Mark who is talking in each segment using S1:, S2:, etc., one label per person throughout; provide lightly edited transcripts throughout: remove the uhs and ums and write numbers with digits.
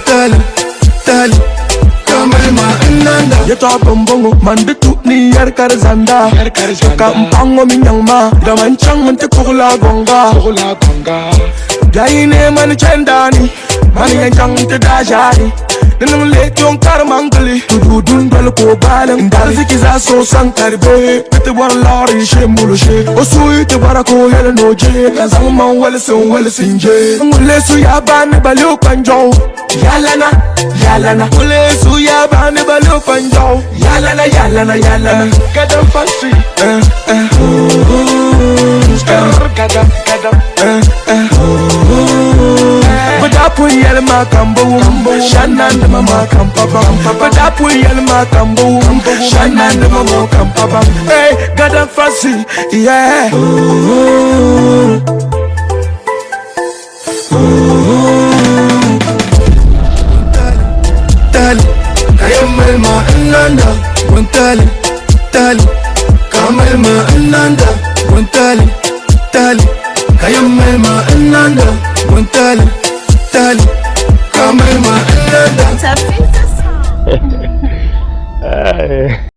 S1: Tali, tali, kamali ma n nanda.
S2: Yɛtɔɣa bɔŋbɔŋɔ man di tu ni yɛri ka di zanda ka n paɣa ŋɔ mi nyaŋ maa dama n chaŋ n ti kpuɣila gɔŋga biɛyi ne mani chɛndaani mani yɛn chaŋ n ti daa ʒaani di niŋ leei kpiɔŋ kari man gili tudu dundoli ka o baali n ariziki zaa so san ka di be ti ti bɔri laɣiri n she molo she o suui ti bɔra ka o yɛli ni o je ka zaŋ man walisi n walisi n je ŋun lee su yaa baa ni bali o kpanjɔɣu yalana yalana ŋun lee su yaa baa ni bali o kpanjɔɣu yalana yalana yalana gadam fansi eh eh gadam gadam eh eh bɛ daa pun yɛli ma ka n bi wum shanandima maa ka n pa baŋ bɛ daa pun yɛli ma ka n bi wum shanandima ŋɔ ka n pa baŋ hey gadam fansi yeah.
S1: Tali, kayan ma n nanda. Tali, tali, kamali ma n nanda. Tali, tali, kayan ma n nanda. Tali, tali, kamali ma n nanda.
S3: Tafita song.
S4: Ay.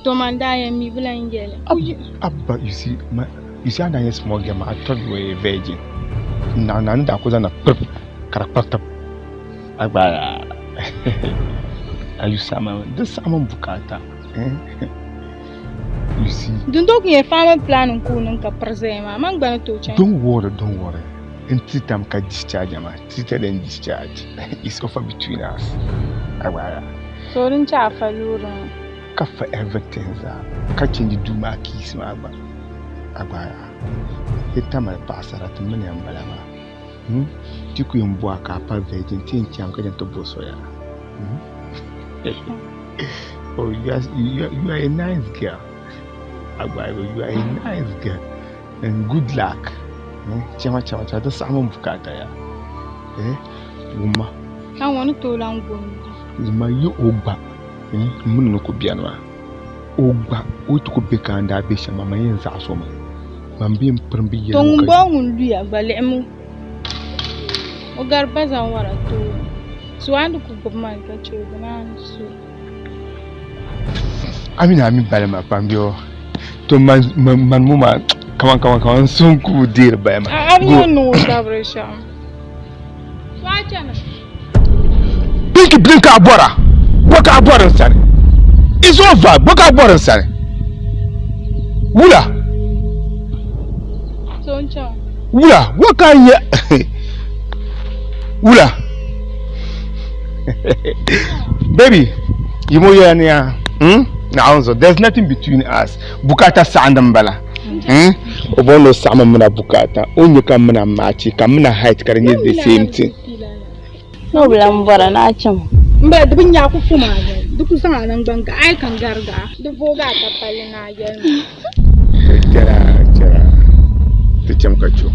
S3: To man daa yɛn mi bi lan yɛli.
S5: Abba, you see, ma, you see, a daa nyɛ small girl ma, I thought you were a virgin. Na na ni daa ku zaŋ na kpirip ka di kpiriti agbaya. Are you sama? Di saɣim n bukaata. Eh? You see.
S3: Dundo ku nyɛ family planning ka o niŋ ka piri zaya maa, man gba ni tooi chaŋ.
S5: Don't worry, don't worry. N treat am ka discharge am, treated and discharged. It's over between us. Agbaya.
S3: So din chɛ a fa loori maa.
S5: Ka fa everything zaa ka change duu maa keys maa gba. Agbaya. Ti tamali paɣasara ti mini ya m-bala maa. Hmm? Ti ku yɛn bɔhi ka a pa virgin ti yɛn chaŋmi ka chaŋ ti bo so yaa. Hmm? Oh, you are, you are, you are a nice girl. Agbaya, you are a nice girl. And good luck. Eh? Chama chama chama ti saɣim n bukaata ya. Eh? Wumma.
S3: A ŋɔ ni tooi lan gom
S5: Wumma yi o gba. Eh? M mini ni ku beni maa. O gba o ti ku be ka n daa be shɛm maa, man yɛn zaɣis o mi. Man bee m pirim bi
S3: To
S5: yɛli o
S3: ŋun
S5: ka
S3: bɔŋɔ ŋun luya gba lihimi o gari bazanwara tooni. So a ni ku gbubi man ka chɛ o bɛ naan su.
S5: A mi ni a mi bali ma pam bɛ to man man mu maa kaman kaman kaman n suhu ku deeri bali ma.
S3: A bi nyɛ o ni niŋ o zabiri shɛm. So a chana.
S5: Pinky blink ka a bɔra bɔ ka a bɔri n sani it's over bɔ ka a bɔri n sani wula
S3: So n chaŋ.
S5: wula wɔ ka a nyɛ wula baby yi mo yɛla ni ya hmm? Naawuni zuɣu there's nothing between us bukata saɣindi n bala hmm? O bɔri ni o saɣimi mina bukata o ni nyɛ ka mina maachi ka mina height ka di nyɛ the same thing.
S6: Ni o bi lan bɔra ni a chaŋ.
S3: M ba, di bi nya a ku fom a yɛli, di ku zaŋ a naŋgban gaɣa a yi ka n-gari gaɣa. Di vooi a ka palli ni a yɛli ma.
S5: Chɛra chɛra ti cham ka cho.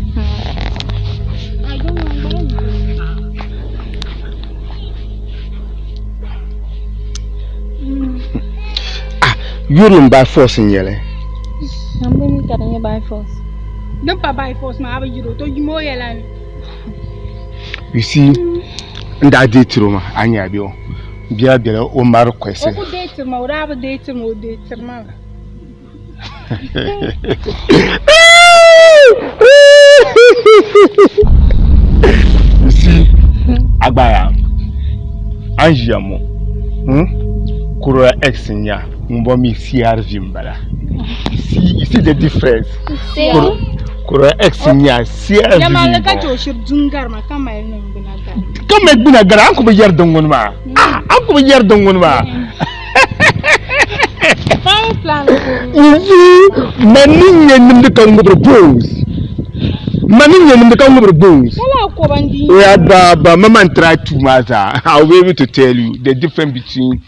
S5: Ah, yurilim by force n nyɛli.
S6: Nambu mi ka di nyɛ by force.
S3: Din pa by force maa a bi yiri o, to yim o yɛla ni.
S5: You see, n daa deetiri o maa, a nya bɛ o biɛla biɛla o ma request.
S3: O ku deetiri ma, o daa bi deetiri ma, o deetiri ma mi.
S5: You see, agbaya, an ʒiya ŋɔ, hmm? Corolla X n nya, ŋun bɔ mi CRV n bala. See, you see the difference?
S6: See?
S5: Corolla X n nya, CRV
S3: Yɛlimaŋli
S5: n
S3: ka
S5: bɔ.
S3: chɛ o shiri du n-gari ma ka mali niŋgbuna gari.
S5: Ka mali gbuna gari, an ku bi yɛri din ŋuni maa. Ah, an ku bi yɛri din ŋuni maa. Man ni nyɛ nimdi ka ŋubiri bones. Man ni nyɛ nimdi ka ŋubiri bones. Oya ba ba ma man try two maa zaa. I will be able to tell you the difference between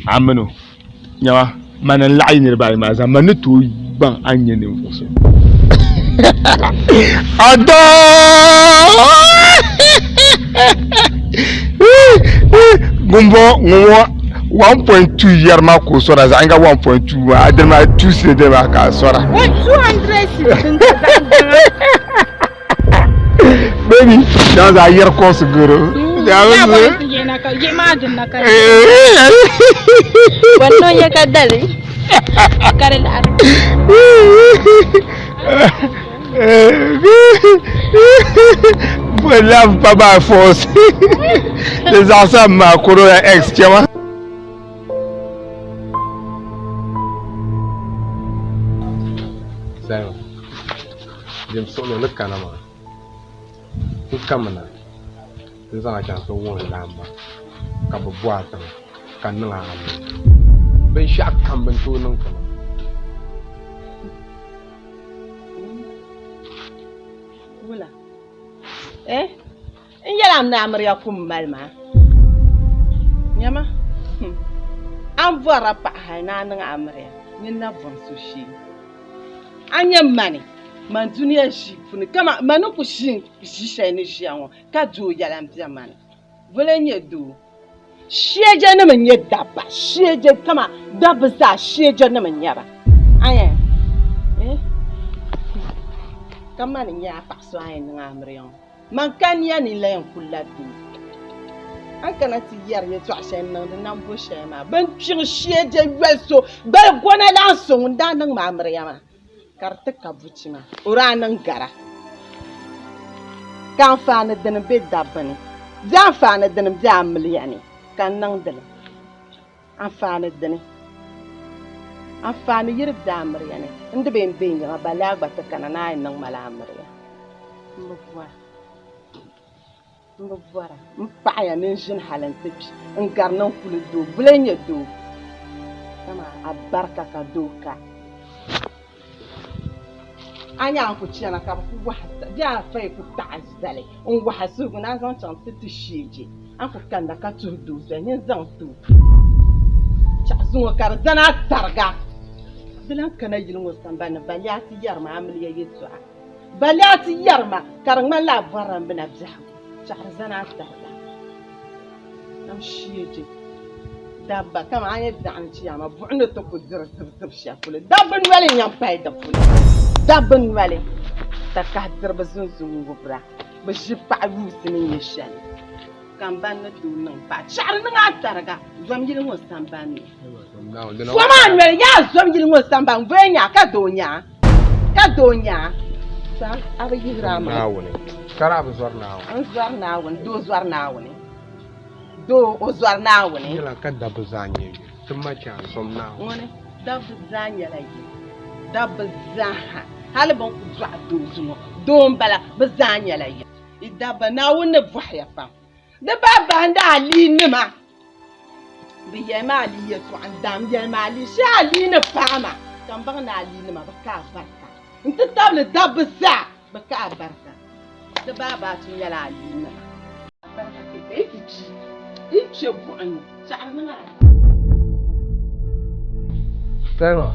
S5: amino. Nyama man n laɣi niriba ayi maa zaa man ni tooi baŋ a ni nyɛ ninvuɣu so. Adoo! Ŋun bɔŋɔ ŋun ŋɔ 1.2 yɛri maa ka o sɔra zaɣ yinga 1.2 maa a dini maa 2 cedi dini maa ka a sɔra.
S3: Wait, 200 cedi din ka zaɣ gaŋa.
S5: Baby, daa zaɣ yɛri kɔsi goro.
S3: Yaa bɔri ti yɛna ka yɛ maa dinna ka.
S6: Wannan ya ka dali. Ka di laɣiri.
S5: Love pa by force. Di zaɣisa maa Corolla X chɛma.
S7: Zion, dim suɣulo ni kana maa, n kamina n-zaŋ a chaŋ ti wuhi n laamba ka bɛ bo a tiŋa ka niŋ a amiliya. Binshɛɣu kam bɛ ni tooi niŋ ti ma.
S8: Wula? Eh? N yɛli a ni amiliya kum mali maa. Nyama, hmm. A ni bɔrila paɣa hali ni a niŋ amiliya, nini na bom so shee. A nyɛ mani, man dunia ʒii puuni, kama man ni ku ʒi ʒi shɛli ni ʒiya ŋɔ, ka doo yɛla m-be mani. Voli n-nyɛ doo. Shɛjanima n-nyɛ dabba, shɛja kama dabba zaa shɛjanima n-nyɛ ba. A nya eh? Ka mani n-nyɛ a paɣa so a yɛn niŋ amiliya ŋɔ. Man ka nia ni n lahi yɛn kulila doo. A ni kana ti yɛri yɛtɔɣ shɛli n-niŋdi nambo shɛli maa, bɛ ni kpiŋ shee je yoli so gbali gona lan so ŋun daa niŋ ma amiliya maa, ka di ti ka buchi maa, o daa niŋ gara. Ka anfaani dini be dabba ni bee anfaani dini be amiliya ni ka n niŋdi li? Anfaani dini? Anfaani yi di be amiliya ni, n di bee m-be n yiŋa, balle a gba ti kana ni a yi niŋ ma la amiliya. M bi bɔra. M bi bɔra m paɣiya ni n ʒini hal nti kpi n-gari ni n kuli doo. Bula n-nyɛ doo, dama a barika ka doo ka. A nya a ni ku chana ka bɛ ku wahi bee a fa yi ku taɣi zali n-wahi suhigu ni a zaŋ chaŋ ti ti sheeje, a ni ku kanna ka tuhi doo zali nyin zaŋ ti o chɛɣu zuŋɔ ka di zani a tariga. Di lan kana yili ŋɔ sambani ni balle a ti yɛri ma amiliya yɛtɔɣa. Balle a ti yɛri ma ka di ŋmanila a bɔrila m bina biɛhigu chɛɣu di zani a tariga. Nam sheeje dabba kaman a ni biɛɣu ni chiyaama buɣim ni ti ku diri zibizib shɛli polo. Dabba noli n-yɛn pahi di polo. Dabba noli takahi diriba zunzun ŋubira. Bɛ ʒi paɣa yuusi ni nyɛ shɛli ka m ba ni tooi niŋ paɣa chɛɣiri niŋ a tariga zom yili ŋɔ sambani ni. Fom a noli yaa zom yili ŋɔ sambani voya nya ka doo nya ka doo nya a bi yihiri a maŋa.
S7: Naawuni ka daa bi zɔri Naawuni.
S8: N zɔri Naawuni doo zɔri Naawuni doo o zɔri Naawuni.
S7: Nyɛla ka dabba zaa nyɛ yuli ti ma chɛ a zom Naawuni.
S8: Ŋuni dabba zaa nyɛla yuli dabba zaa ha hali bɛ ni ku dɔɣi doo zuŋɔ doo m bala bɛ zaa nyɛla yuli yi dabba Naawuni ni bɔhiya pam di bahi bahindi aliinima. Bɛ yɛli ma Ali yɛltɔɣa n-daam yɛli ma Ali shee Ali ni paai ma ka m baŋ ni Ali nima bi ka abarika nti tabili dabba zaa bi ka abarika di baabaatu nyɛla Ali nima. Abarika kpe ka yi ti kpi yi kpe buɣim ni chaɣiri niŋ a.
S7: Salima.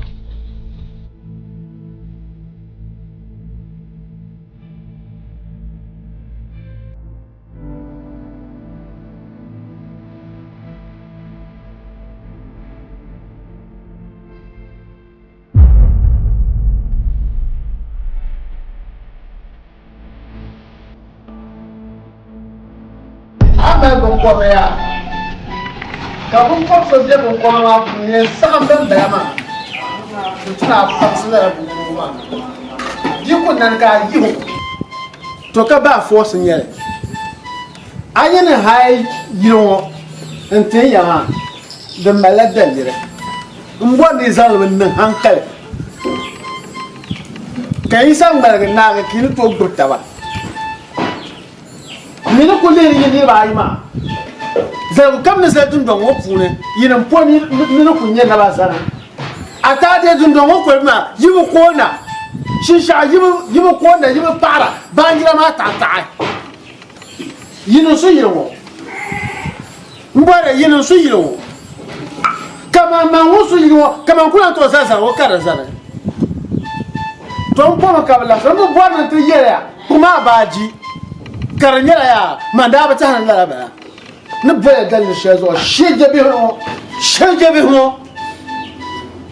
S9: A mali binkɔbiri yaa ka binkɔb so be binkɔbiri maa puuni yɛn saɣim bɛn bala maa di tu ni a kpaŋsi lala binkɔbigu maa di ku nani ka a yihi o. To ka ba fɔɔsi n-nyɛ li. A yi ni haai yili ŋɔ n-ti n ya maa, di malila daliri. M bɔri ni yi zaŋ li mi niŋ haŋkali, ka yi sa ŋmaligi naagi ka yi ni tooi gbibi taba. M mi ni ku lihiri yi niriba ayi maa zaligu kam ni zali dundɔŋ ŋɔ puuni, yinim po ni ni ku nya naba zana. A taadee dundɔŋ ŋɔ kolibu maa, yi bi koona shinshɛɣu, yi bi koona, yi bi paɣira baanjira maa taɣitaɣi. Yi niŋ su yili ŋɔ. M bɔri yi niŋ su yili ŋɔ. Kaman man ŋun su yili ŋɔ, kaman ku lan tooi zali zaligu ka di zani. To m pomi ka bi labisira. M bi bɔri ni n ti yɛli ya, kpum a baaji, ka di nyɛla yaa, man daa bi tɛhi ni lala bala. Ni boli daliri shɛli zuɣu, shee je bihi ŋɔ, shee je bihi ŋɔ.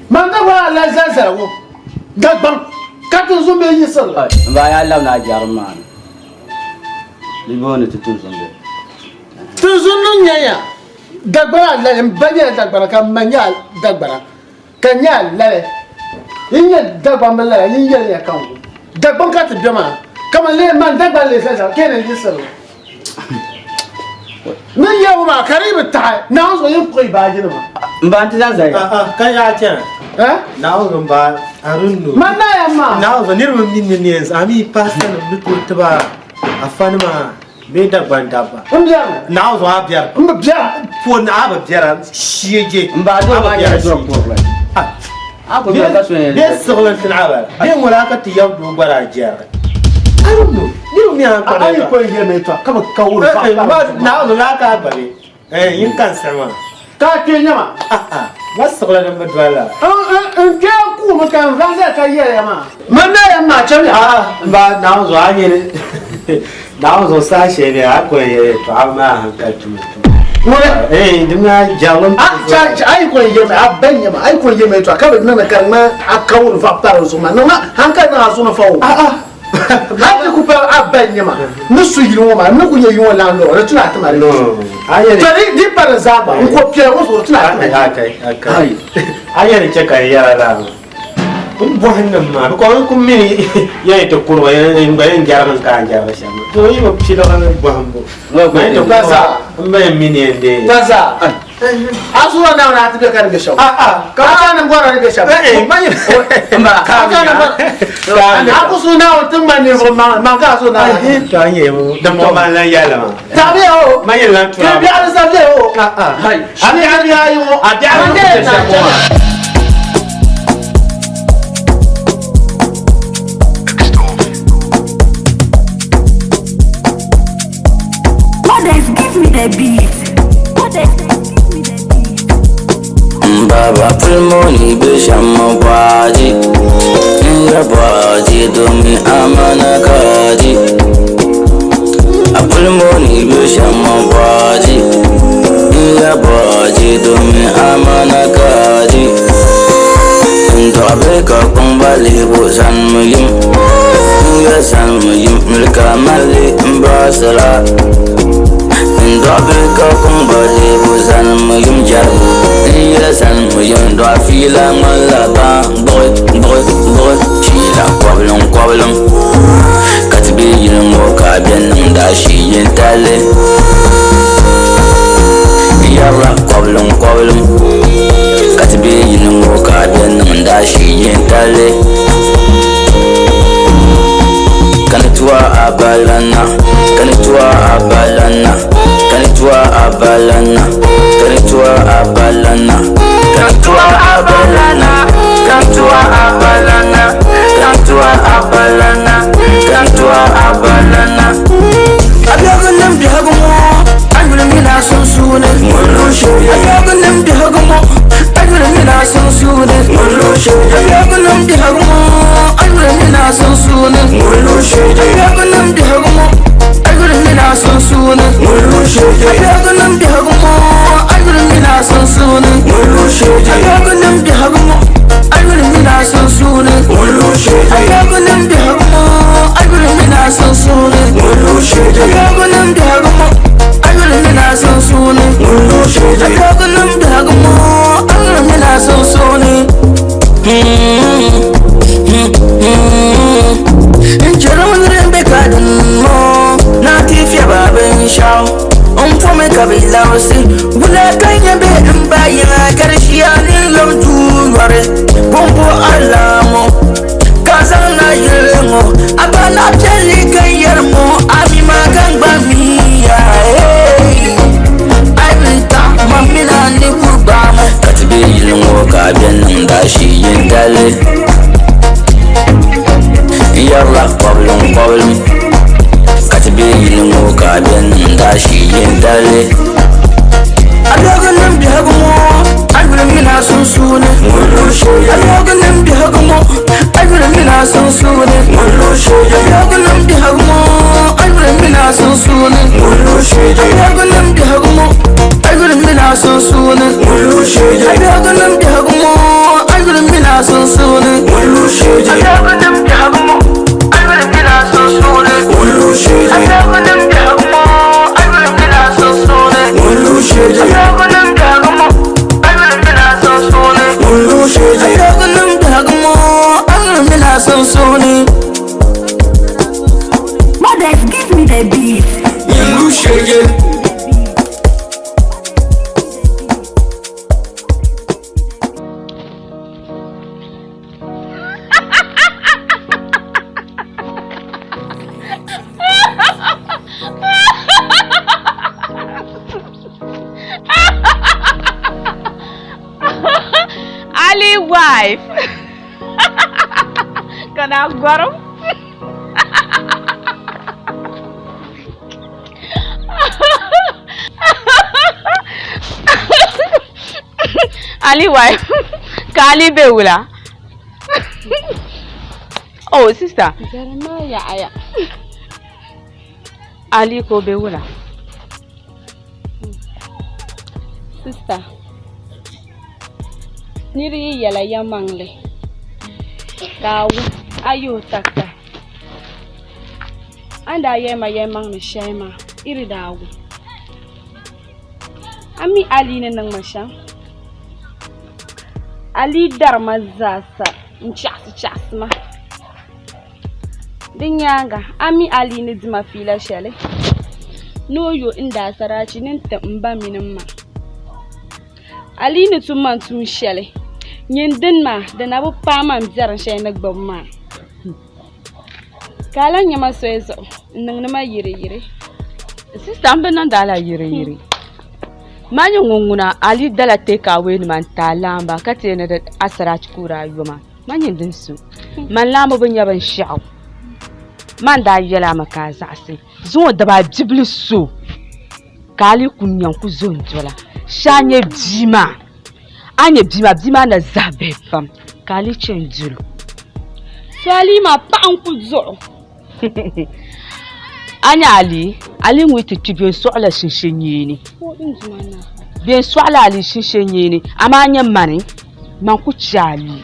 S9: Man da gba lahi zali zaligu Dagbaŋ ka tinzun bihi yiɣisiri li.
S10: M ba yaa labina a jɛrim maa ni. Di booni ti tinzun bihi.
S9: Tinzun nim nyɛya Dagbana alali, m ba nyɛla Dagbana ka m ma nyɛ Dagbana ka n nyɛ alali. Yi nyɛ Dagbaŋ bi lala, yi yɛli ya ka n wum. Dagbaŋ ka ti be maa, kaman lee man Dagbaŋ lee zali zali ka yi ni yiɣisiri li. Ni yɛli ŋɔ maa ka di yi bi taɣi, Naawuni zuɣu yin kpuɣi yi baajinima.
S10: M ba n-ti zaŋ zali ya.
S11: Ka yaa chana. Naawuni zuɣu m ba, I don't know.
S9: Man naa ya maa.
S11: Naawuni zuɣu niriba mi ni neen a mi pastor nim ni tooi tiba afanima bee Dagbaŋ dabba.
S9: M biɛrimi.
S11: Naawuni zuɣu a biɛri.
S9: M bi biɛra.
S11: Pon a bi biɛra shee je.
S10: M ba a doo maa nyɛla dɔr kurili. A ku biɛri ka so yɛn.
S11: Bee siɣili n tini a bala. Bee ŋuna a ka ti yab doo gba daa jɛrigi. I don't know. Niriba mi a
S9: A yi ko yɛ mi tɔ ka bi ka wuri fa.
S11: Naawuni zuɣu laa ka a gba be. Eh, yin kan siɣi maa.
S9: Ka a kpee nyɛma.
S11: Ma siɣila din bi doli la.
S9: N kpee kuumi ka n van zali ka yɛliya maa. Man na yɛn maa chɛm ya.
S11: M ba Naawuni zuɣu a nyɛ Naawuni zuɣu saha shɛli bɛ a ko yɛ tɔɣa maa hankali tuma tuma.
S9: Ŋuni?
S11: Eh, di maa jɛrilim.
S9: A yi ko yɛ mi a ba nyɛma a yi ko yɛ mi tɔɣa ka bi niŋdi ka di ŋmani a ka wuri va pari zuɣu maa niŋ hankali niŋ a zuɣu ni fa o. A ti ku pa a ba n-nyɛ ma ni su yili ŋɔ maa, n ni ku nyɛ yi ŋɔ landlord, di tu ni a ti ma di. To di pa di zaa gba, n ko piɛla ŋɔ zuɣu, di tu ni a ti ma di.
S11: A yɛn chɛ ka n yɛra laa maa, n bɔhi nim maa, because n ku mi ni yɛn ti kuri ba, n gba yɛn jɛrigi n ka n jɛrigi shɛm maa. To yi bi piligi bɔhimbu, n ba yɛn mi ni yɛn deei.
S9: Gba zaa. A zuɣu na na ti bɛ ka di bɛ shɛm. Ka a chani bɔra ni bɛ shɛm. A chani bɔra. A ku su Naawuni ti ŋmani ninvuɣu maŋli maŋ ka a su Naawuni.
S11: To a nyɛ mu din bɔ man lan yɛli maa.
S9: Tabiya o.
S11: Ma yɛn lan tura.
S9: Kiri biɛɣu ni sabiya o. A mi a bihi ayi ŋɔ.
S11: A biɛɣu ni bɛ shɛm ŋɔ maa.
S12: Mothers, give me the beat.
S13: Baba pulmoni be shɛm bɔji n ya bɔji domi amana kaji a pulmoni be shɛm bɔji n ya bɔji domi amana kaji n dɔɣi ka kpaŋ ba lihibu zanimi yim n ya zanimi yim mili ka mali n baasira N dɔɣi ka kɔŋ ba leebu zani mi yim jɛrigu n yɛla zani mi yim dɔɣi fiila ŋmanila baa gbuɣi gbuɣi gbuɣi fiila kɔbilim kɔbilim ka ti be yili ŋɔ ka a bɛ niŋdi a shii yintali n yɛrila kɔbilim kɔbilim ka ti be yili ŋɔ ka a bɛ niŋdi a shii yintali Kanitua abalana, kanitua abalana, kanitua abalana, kanitua abalana, kanitua abalana, kanitua abalana, kanitua abalana, kanitua abalana. Abiɛgunim biɛhigu ŋɔ, a yuli mini a sunsuuni. Abiɛgunim biɛhigu ŋɔ, a yuli mini a sunsuuni. Abiɛgunim biɛhigu ŋɔ, a yuli mini a sunsuuni. Abiɛgunim biɛhigu ŋɔ, a yuli mini a sunsuuni. Abiɛgunim biɛhigu ŋɔ, a yuli mini a sunsuuni. Abiɛgunim biɛhigu ŋɔ, a yuli mini a sunsuuni. Abiɛgunim biɛhigu ŋɔ, a yuli mini a sunsuuni. Abiɛgunim biɛhigu ŋɔ, a yuli mini a sunsuuni. Abiɛgunim biɛhigu ŋɔ, a yuli mini a sunsuuni. N chɛri ŋun din be ka din ŋɔ na ti fiɛba binshɛɣu n pomi ka bi labisi wula ka nyɛ bɛ n ba yiŋa ka di shiya ni yom duu yɔri bumbu alamu ka zaŋ na yili ŋɔ a ba na piɛlli ka n yɛri ŋɔ a mi ma ka n gba miya a bi taɣi ma mina ni kuri gbaama ka ti be yili ŋɔ ka a bɛ niŋda shee yintali n yɛrila kɔbilim kɔbilim ka ti be yili ŋɔ ka a bɛ niŋda shee yintali a biɛhigu biɛhigu ŋɔ a yuli mini a sunsuuni a biɛhigu biɛhigu ŋɔ a yuli mini a sunsuuni a biɛhigu biɛhigu ŋɔ a yuli mini a sunsuuni a biɛhigu biɛhigu ŋɔ a yuli mini a sunsuuni a biɛhigu biɛhigu ŋɔ a yuli mini a sunsuuni a biɛhigu biɛhigu ŋɔ a yuli mini a sunsuuni a biɛhigu biɛhigu ŋɔ a yuli mini a sunsuuni a biɛhigu biɛhigu ŋɔ a yuli mini a sunsuuni a biɛhigu biɛhigu ŋɔ a yuli mini a sunsuuni.
S12: Mothers, give me the beat.
S14: Ali wife. Kana gɔrim. Ali wife. Ka Ali be wula. Oh, sister.
S3: Jeremiah yaɣaya.
S14: Ali ka o be wula.
S6: Sister, nira yi yɛla yɛlimaŋli ka a wum a yihi o takta. A ni daa yɛli ma yɛlimaŋli shɛli maa, iri daa wum. A mi Ali ni niŋ ma shɛm? Ali dari ma zaasa n-chaɣisi chaɣisi ma. Di nyaaŋa, a mi Ali ni di ma fiila shɛli ni o yo n daasarachi ni n-ti m ba mini m ma. Ali ni tum ma tuun shɛli, nyin dini maa di na bi paai ma m-biɛrim shɛli ni gbubi maa. Ka a lahi nya ma soli zuɣu n-niŋdi ma yiriyiri.
S15: Sista, m bi niŋdi a la yiriyiri. Man nyɛ ŋun ŋuna Ali dala take away nima n-ti a laamba ka ti ni di asarachi ka o daa yo ma. Man nyɛ din su. Man laamba bi nya binshɛɣu. Man daa yɛli a mi ka a zaɣisi. Zuŋɔ daba bibili so ka a lee ku nya n-ku zo n-dola. Shee a nya bia maa. A nya bia maa, bia maa na zahi bihi pam ka a lee chɛ n-dol o.
S6: So Ali maa paɣa n-ku duɣ o.
S15: A nya Ali, Ali ŋun yi ti kpi bɛ ni sɔɣila shinshe nyeeni. Bɛ ni sɔɣila Ali shinshe nyeeni, amaa a nya mani, man ku chɛ Ali.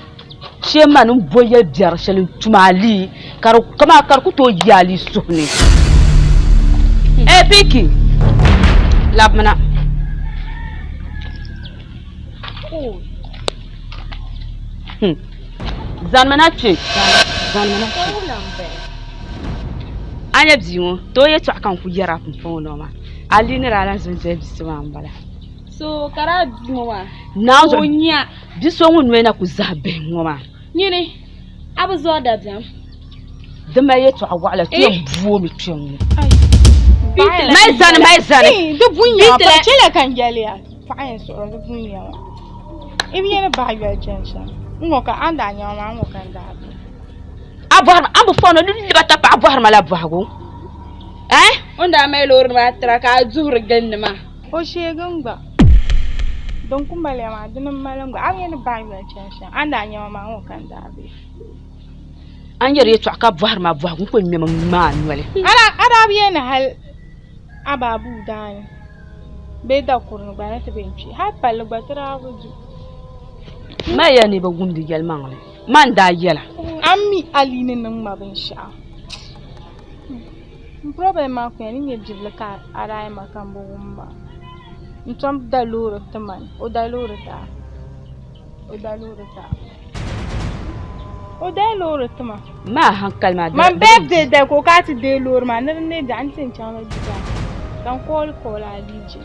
S15: Shee mani m-bo yɛl biɛri shɛli n-tum Ali ka di kaman ka di ku tooi yi Ali suhu ni. Ee Pinky, labimina. Zanimina kpe. Zanimina kpe. A nya bia ŋɔ, ti o yɛtɔɣa ka n ku yɛri a pumpɔŋɔ nɔ maa. Ali ni daa lan zo n-doli bia so maa m-bala.
S6: So ka daa bia ŋɔ maa.
S15: Naawuni
S6: Ka o nya.
S15: Bia so ŋun noli na ku zahi bihi ŋɔ maa.
S6: Nyini, a bi zɔri dabiɛm.
S15: Di mali yɛtɔɣa waɣila kpe m-boomi kpe ŋɔ. Mali zani, mali zani.
S3: Di bunya pa chɛla ka n yɛli ya paɣa yɛn suɣuri di bunya maa. I bi yɛli bahi yoli chani shɛm. N ŋɔ ka a ni daa nya ma maa n ŋɔ ka n daa be.
S15: A bɔhiri ma, a ni bi fɔŋ ni libata paɣa bɔhiri ma la bɔhigu? Eh?
S6: O ni daa mali loori nima ati ka a duhiri gilindi maa.
S3: O sheegi n gba. Din ku maliya maa dini m-mali n gba. A bi yɛli ni bahi yoli chani shɛm. A ni daa nya ma maa n ŋɔ ka n daa be.
S15: A ni yɛri yɛtɔɣa ka bɔhiri ma bɔhigu n ku ŋmɛmi ŋ-ŋmaai a noli.
S3: A daa bi yɛli ni hali a baabuu daani bee dakuri ni gba ni ti be n-kpe. Hali palli gba ti daa bi du.
S15: Ma ya ni bi wumdi yɛlimaŋli. Man daa yɛla.
S3: A mi Ali ni niŋ ma binshɛɣu. N problem maa ku yɛn ni nyɛ bibili ka a daa yɛn ma ka n bi wum maa. N tom da loori ti ma ni o da loori ti a. O da loori ti a. O dala loori ti ma.
S15: Maa hankali maa.
S3: Man birthday dali ka o kana ti deei loori maa ni di neei biɛɣu n ti yɛn chaŋla Dubai ka n kooli kooli Alije.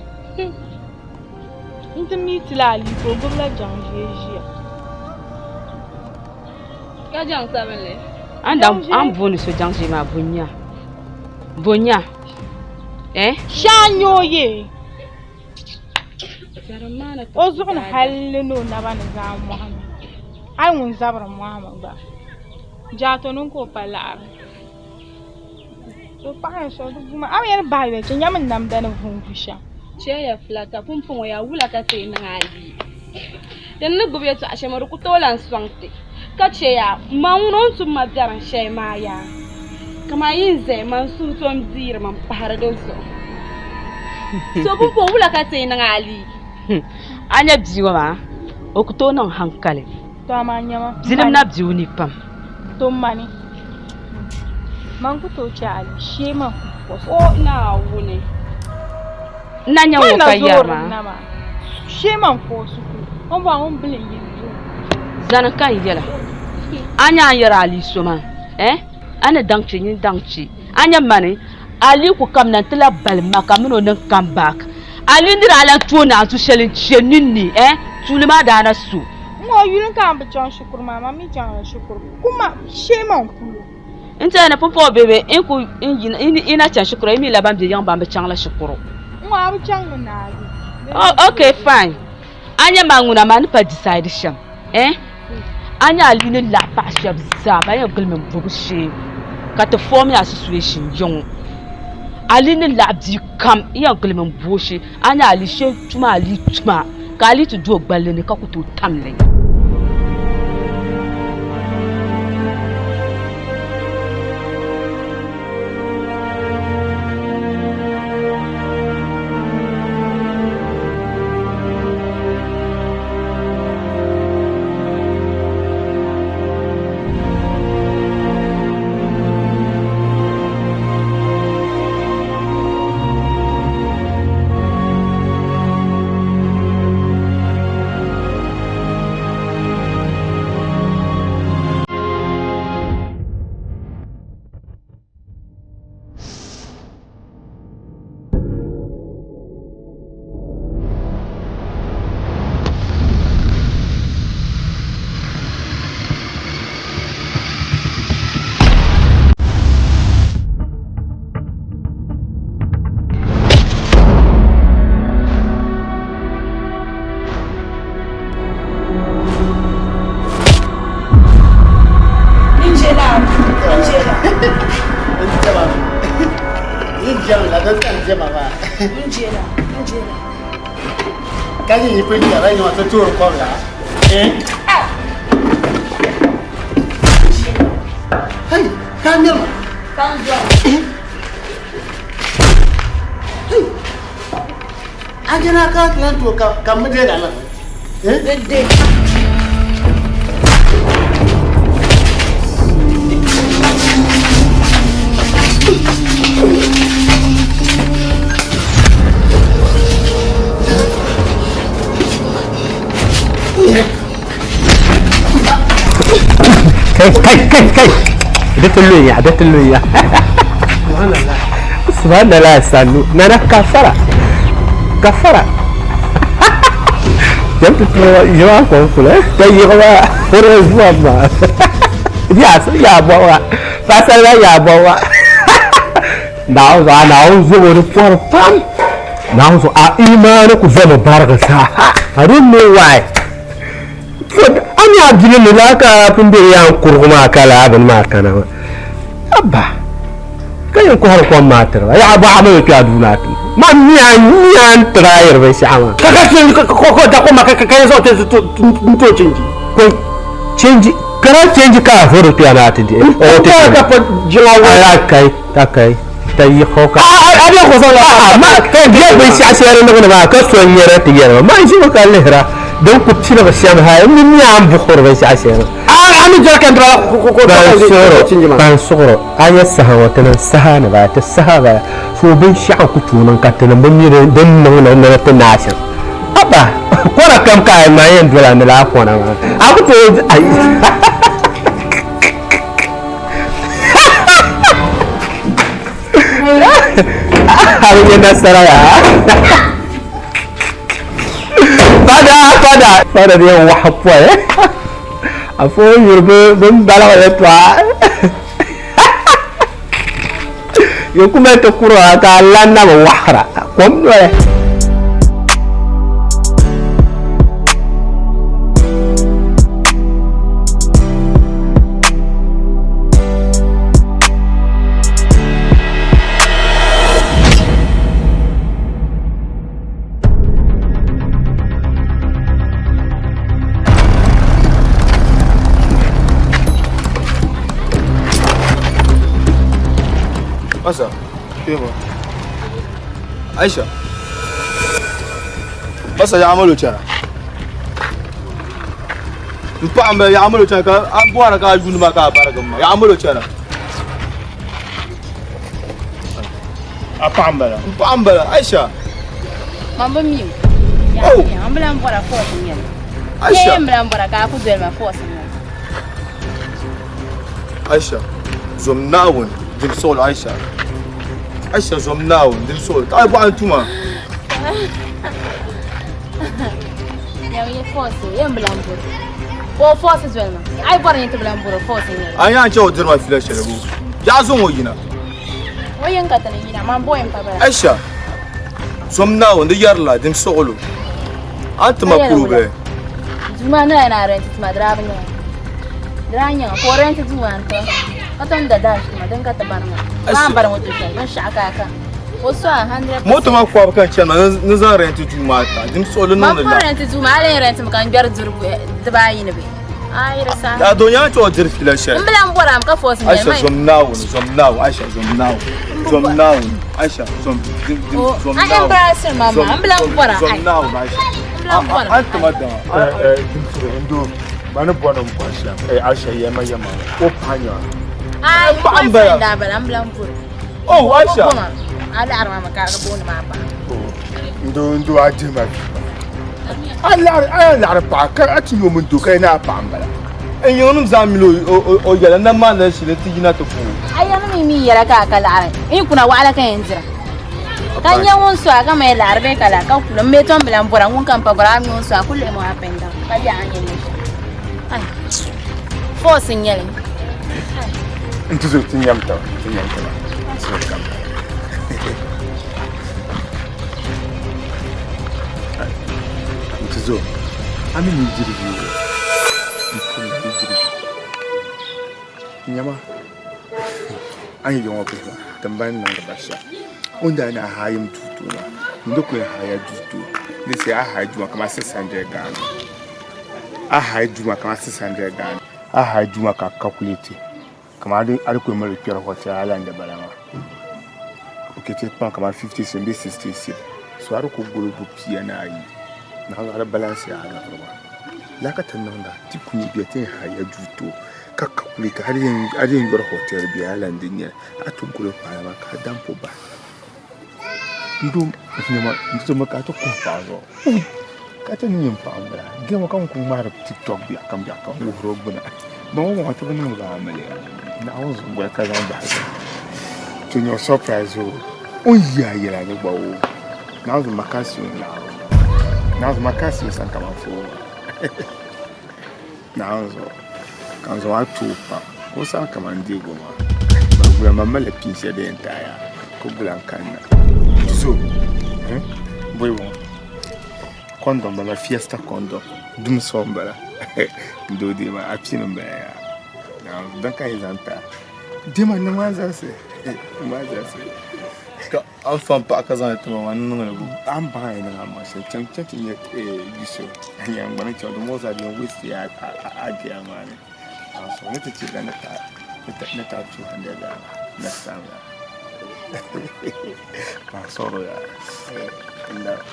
S3: N ti miitila Ali ka o gbubila jaŋ ʒee ʒiya.
S6: Ka jaŋ sabinli.
S15: A ni booni so jaŋ ʒee maa bo n-nya? Bo n-nya? Eh?
S3: Shee n-nyɛ o yee. O zuɣu ni halli ni o naba ni zaa mɔhimi. Hali ŋun zabiri mɔhimi gba. Jaato ni ka o pa laɣiri. So paɣa yɛn sɔŋ di bu maa. A mi yɛn bahi yoli chɛ nyami namda ni vu n-vu shɛm.
S6: Chɛya filata pumpɔŋɔ yaa wula ka ti niŋ a yi? Ti ni gbubi yɛtɔɣa shɛli maa di ku tooi lan sɔŋ ti ka chɛ ya ma ŋuni o ni tum ma biɛrim shɛli maa yaa kaman yi ni zaya ma n suhu tom deeri ma m-pahiri di zuɣu. So pumpɔŋɔ wula ka ti niŋ a li?
S15: A nya bia ŋɔ maa, o ku tooi niŋ haŋkali.
S3: To amaa nyama.
S15: Bilim na be o ni pam.
S3: To mani. Man ku tooi chɛ a li shee man ku pɔsi.
S6: O Naawuni.
S15: N na nya ŋɔ ka yɛri maa.
S3: Shee man fɔɔsi ku. O ni bɔri ŋun bili n-yi duu.
S15: Zani ka n yɛla. A nya a ni yɛri Ali so maa, eh? A ni daŋ kpe, nyin daŋ kpe. A nya mani, Ali ku kamina nti lahi bali ma ka m mini o niŋ come back. Ali ni daa lahi tooi naanzu shɛli n-chɛ ninni, eh? Tuuli maa daa na so.
S3: N ŋɔ yuli ka m bi chaŋ shikuru maa, man mi chaŋla shikuru. Kuma shee man kuli.
S15: N tɛha ni pumpɔŋɔ bebe n ku yi na chaŋ shikuru yi mi la ban be yiŋ ban bi chaŋla shikuru.
S3: N ŋɔ a bi chaŋ mi naagi.
S15: Oh, ok fine. A nya maa ŋuna maa ni pa decide shɛm eh? A nya a ni laɣi paɣa shɛba zaa ban yɛn gili mi bobu shee ka ti form association yiŋ Ali ni laɣi bia kam n yɛn gili mi bo shee a nya Ali shee tuma Ali tuma ka Ali ti do gballi ni ka ku tooi tam li.
S9: jɛmi la din tani jɛma maa.
S6: N jɛla, n jɛla.
S9: Ka yi yi pun jɛra yi ti toori kom la. Eh? Hey, ka ŋmɛri ma.
S6: Ka n zɔri.
S9: Hey, a jɛna ka ti lan tooi ka mi deegi a la. Eh?
S6: Di.
S4: Kai kai kai kai da ta loya
S9: Subhanallah.
S4: Subhanallah sannu nana kafara kafara jam ti tura yawa kon kula ta yi ba hore zuwa ma ya su ya bawa fasar ya bawa na zo na zo wani far pam na zo a imani ku zama barka sa I don't know why. An ya jini ni la ka pun be ya kurgu ma kala abin ma kana ma abba kayan ku har kon ma tara ya ba ma ki aduna ti ma mi an mi an trayar bai shi ama
S11: Ka ka ce ko ko da kuma ka ka zo te to change.
S4: Ko change kara change ka foro ti ana ti di
S11: o te ka pa jiwa wa
S4: ala kai ta kai ta yi ko ka
S11: A a a ko so
S4: a ma kai biya bai shi asiyar na ma ka so nyere ti yere ma shi ma ka lehra don ku ci daga sham ha mi mi an bukhur bai shi asiyar
S11: A a mi jira kan dra ko ko
S4: ban
S11: change ma.
S4: Ban sugro anya saha wata nan saha ne ba ta saha ba so bin shi'an ku tunan ka tunan bin mi don nan nan na ta nashin abba kora kam ka ai ma yin dole ne la kona ma abu to ai abin ya nasara ya fada fada fada ne wa hapwa eh afo yurbe bin balaga ya twa yo kuma ta kuro ka lanna ma wahra kom dole.
S5: Masa, Kema. Aisha. Masa ya amalo chana. Mpa amba ya amalo chana ka abuara ka yunu ma ka bara gamma. Ya amalo chana.
S7: A paɣa m-bala.
S5: Mpa amba Aisha.
S14: Mambo miu.
S5: Oh.
S14: Ya, ambula mbora force nyela.
S5: Aisha.
S14: Ya ambula mbora ka ku dwel ma force nyela.
S5: Aisha. Zom nawun dim sol Aisha. Aisha zom nawun dim sol. Ta bu antuma.
S14: Ya ye force, ya ambula mbora. O force dwel ma. Ai bora ni tubula mbora force nyela.
S5: An ya ce o dirma fila sharabu. Ya zo mo yina.
S14: O yen ka tani yina mambo en pa bara.
S5: Aisha. Zom nawun di yarla dim solo. Antuma kurube.
S14: Juma na na rent ma drab nya. Dra nya ko rent juma anto. Ka ton da dash ma dan ka ta bar ma. Ma bar mo to sai ban shaka ka. O so 100.
S5: Moto ma kwa kan ce na ni zan rent juma ta. Dim solo
S14: Ma
S5: nan
S14: ko
S5: la.
S14: rent juma ale rent ma kan jar zurbu da bayi ne be. Ai rasa.
S5: Ya don ya ce o dir fila sharabu.
S14: Mbila mbora am ka force nyela.
S5: Aisha zom nawun zom nawun Aisha zom nawun zom nawun Aisha zom dim dim
S14: Oh,
S5: zom
S14: I
S5: nawun.
S14: embarrassing mama. Mbila mbora
S5: Zom
S14: ai.
S5: nawun Aisha.
S14: Mbila mbora.
S5: Antuma da.
S7: Ndo ba ni bɔni n bɔri shɛm Aisha yɛma yɛma o paɣa nya.
S14: Ai
S5: Ba
S14: boyfriend da bala mbila mbora.
S5: Oh Aisha.
S14: Ala arma ma ka ga boni ma ba.
S7: Ndo ndo a dihi ma a laɣari a laɣari paɣa ka a ti yomi do ka yi na a paɣa n bala.
S5: En yɔnum zaa mili o yɛla na maa na shili ti yina ti ku.
S14: Ai yana mi mi yɛla ka ka laɣari. In kuna waɣala ka yɛn dira. Ka nyɛ ŋun so a ka ma laɣari bee ka la ka kula n bɛ tom bila n bɔra ŋun kam pa bɔra a mi ŋun so a ku lihi mi up and down ka biɛɣu n nyɛ mi. Ai. Force n nyɛli.
S7: N ti zo ti nyam taba ti nyam taba ti zo kam. N ti zo a mi ni diri vi n puli ni diri vi nyama.
S5: A ni yɛŋɔ bihi maa, ti mali niŋdi ba shɛm. O ni daa ni a haai m duu too maa, n di ku yɛn haai ya duu too. Di say a haai duu maa kaman 600 Ghana. A haai duu maa kaman 600 Ghana. A haai duu maa ka a calculate kaman a di ku yɛn mali kpɛri hotel Island bala maa. Ok, ti kpaŋ kaman 50 cedi bee 60 cedi. So a di ku guli bu 40. Naɣila a di balance a liɣiri maa. Lala ka ti niŋda ti ku nyɛ bɛ ti yɛn haai ya duu too ka calculate a di yɛn yɔri hotel bee Island n nyɛli a ti guli paɣa maa ka a dampo bahi. N doo nyama n ti mi ka a ti kuhi paɣa zuɣu ui ka ti ni nyini paɣa n bala gama ka n ku ŋmaari tiktok biɛɣu kam biɛɣu kam n wuhiri o gbuna ban ŋɔ maa ti bi niŋdi ba amiliya Naawuni zuɣu goli ka zaŋ bahi zuɣu to nyɛ o surprise o o ni yi a yɛla ni gba o Naawuni zuɣu makasi o laɣiri Naawuni zuɣu makasi o sani kaman foon Naawuni zuɣu ka n zaŋ a ti o pam ka o sani kaman deego maa ban gula man malila pin shɛli din yɛn taai yaa ka gula n kanna so boyi ŋɔ kɔndɔm bala fiesta kɔndɔm dum so n bala n doo deei maa a pini n bala yaa Naawuni din ka yi zaŋ taai deema niŋ maa zalisi niŋ maa zalisi
S16: Ka a ni fa m paɣa ka zaŋ li ti ma maa, n ni niŋ li bo?
S5: A ni baŋ a yi niŋ a maŋ shɛli, chaŋ chaŋ ti nya bia so a nyaŋ gba ni chaŋ domi o zaa bɛn waste a idea maa ni. So ni ti chɛ ka ni taai 200 yaa next time yaa. Paɣa sɔro yaa.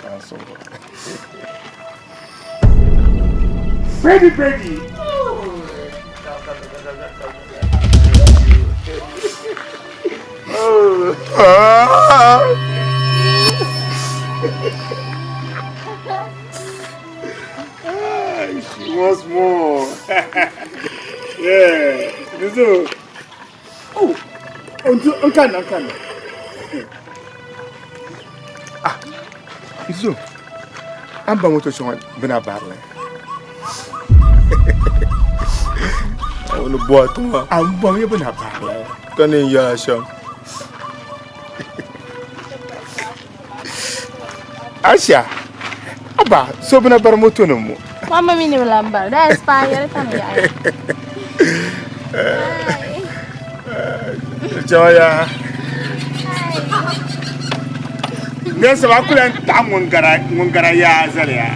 S5: Paɣa sɔro. Baby, baby. She wants more. Yeah. So, oh, nkana, nkana. Ah, so, an ba moto shɛŋa bina barili.
S16: O ni bɔhi tiŋa.
S5: An bɔm ya bina barili.
S16: Ka ni yɛla shɛm.
S5: Aisha, aba so bina bari moto nim mo.
S14: Mama mi ni bi lan bari. Daa inspire ka mi yaɣi.
S5: Joya. Nɛnsi ba kula n taɣi ŋun gara yaa zali ya.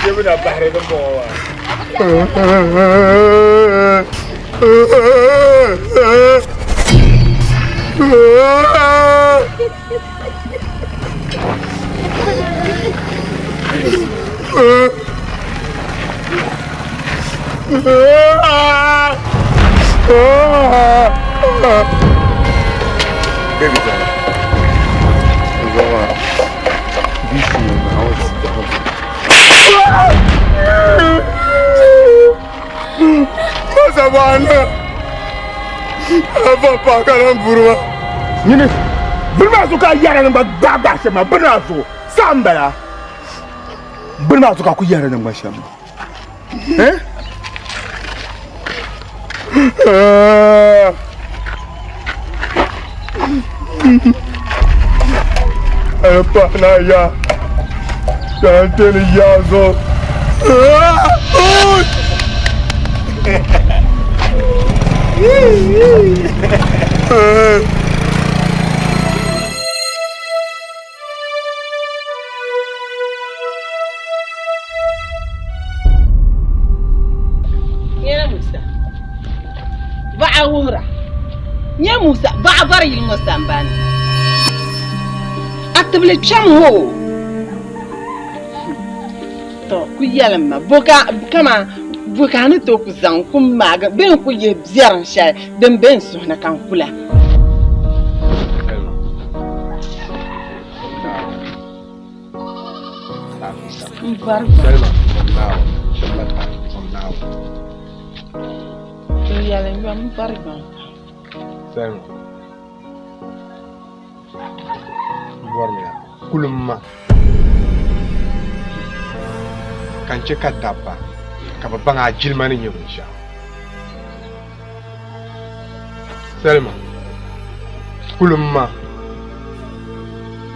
S5: Jebina bahri din bɔŋɔ maa. Baby girl.
S16: Masa Afa pa ka na buru ma.
S5: Nyini bini maa zuɣu ka a yɛra ni gba gbaai gbaai shɛm maa bini maa zuɣu saa n bala bini maa zuɣu ka a ku yɛra ni gba shɛm maa. Eh?
S16: Pa na ya. Tanteni ya zo.
S8: Nyɛla Musa baɣa wuhira nyɛ Musa baɣa bari yili ŋɔ sambani a tibili kpɛm ŋɔ to ku yɛlim ma bo ka kaman bo ka a ni tooi ku zaŋ ku maagi bee n ku yihi biɛrim shɛli din be n suhu ni ka n kula. N bɔri N yɛli n yom n bɔri yom
S7: pam. Kulim ma ka n chɛ ka dabba ka bɛ baŋ a jilima ni nyɛ binshɛɣu. Salima, kulim ma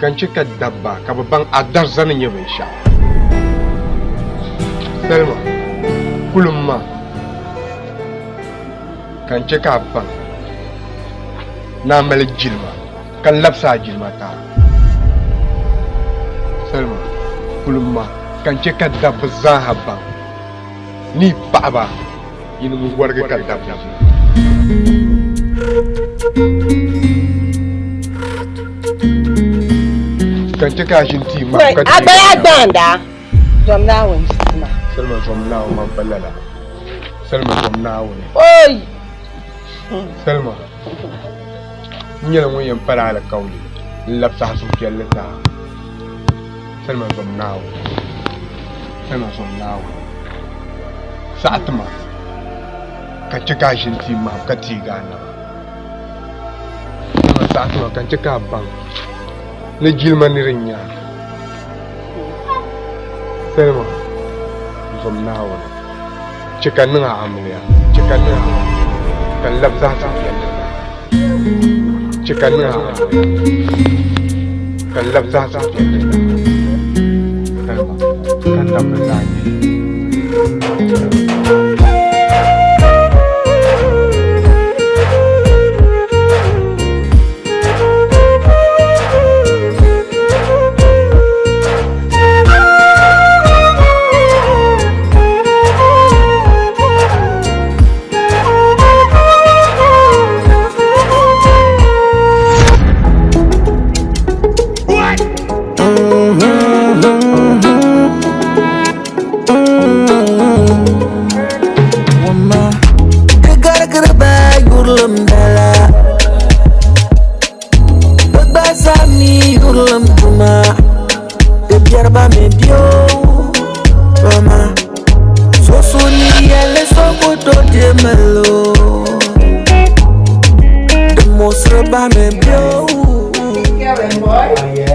S7: ka n chɛ ka dabba ka bɛ baŋ a dariza ni nyɛ binshɛɣu. Salima, kulim ma ka n chɛ ka a baŋ ni a mali jilima ka n labisi a jilima ti a. Salima, kulim ma ka n chɛ ka dabba zaaha baŋ ni yi paɣiba yinim n-wɔrigi ka dabba ʒi. Ka n chɛ ka a ʒini tia maa ka
S8: A gbaya gbaanda, zom Naawuni jilima.
S7: Salima zom Naawuni maa pa lala. Salima zom Naawuni.
S8: Oi!
S7: Salima, n nyɛla ŋun yɛn pali alikauli n-labisi a suhupiɛlli ti a. Salima zom Naawuni. Salima zom Naawuni. Saɣi ti ma ka n chɛ ka a ʒini tia mahim ka teegi a naba. Salima saɣi ti ma ka n chɛ ka a baŋ ni jilima nir n-nyɛ a. Salima zom Naawuni. Chɛ ka n niŋ a amiliya. Chɛ ka n niŋ a amiliya ka n labi zaɣ suhupiɛlli ti a. Chɛ ka n niŋ a amiliya ka n labi zaɣ suhupiɛlli ti a. Salima, ka n dabba zaa nya.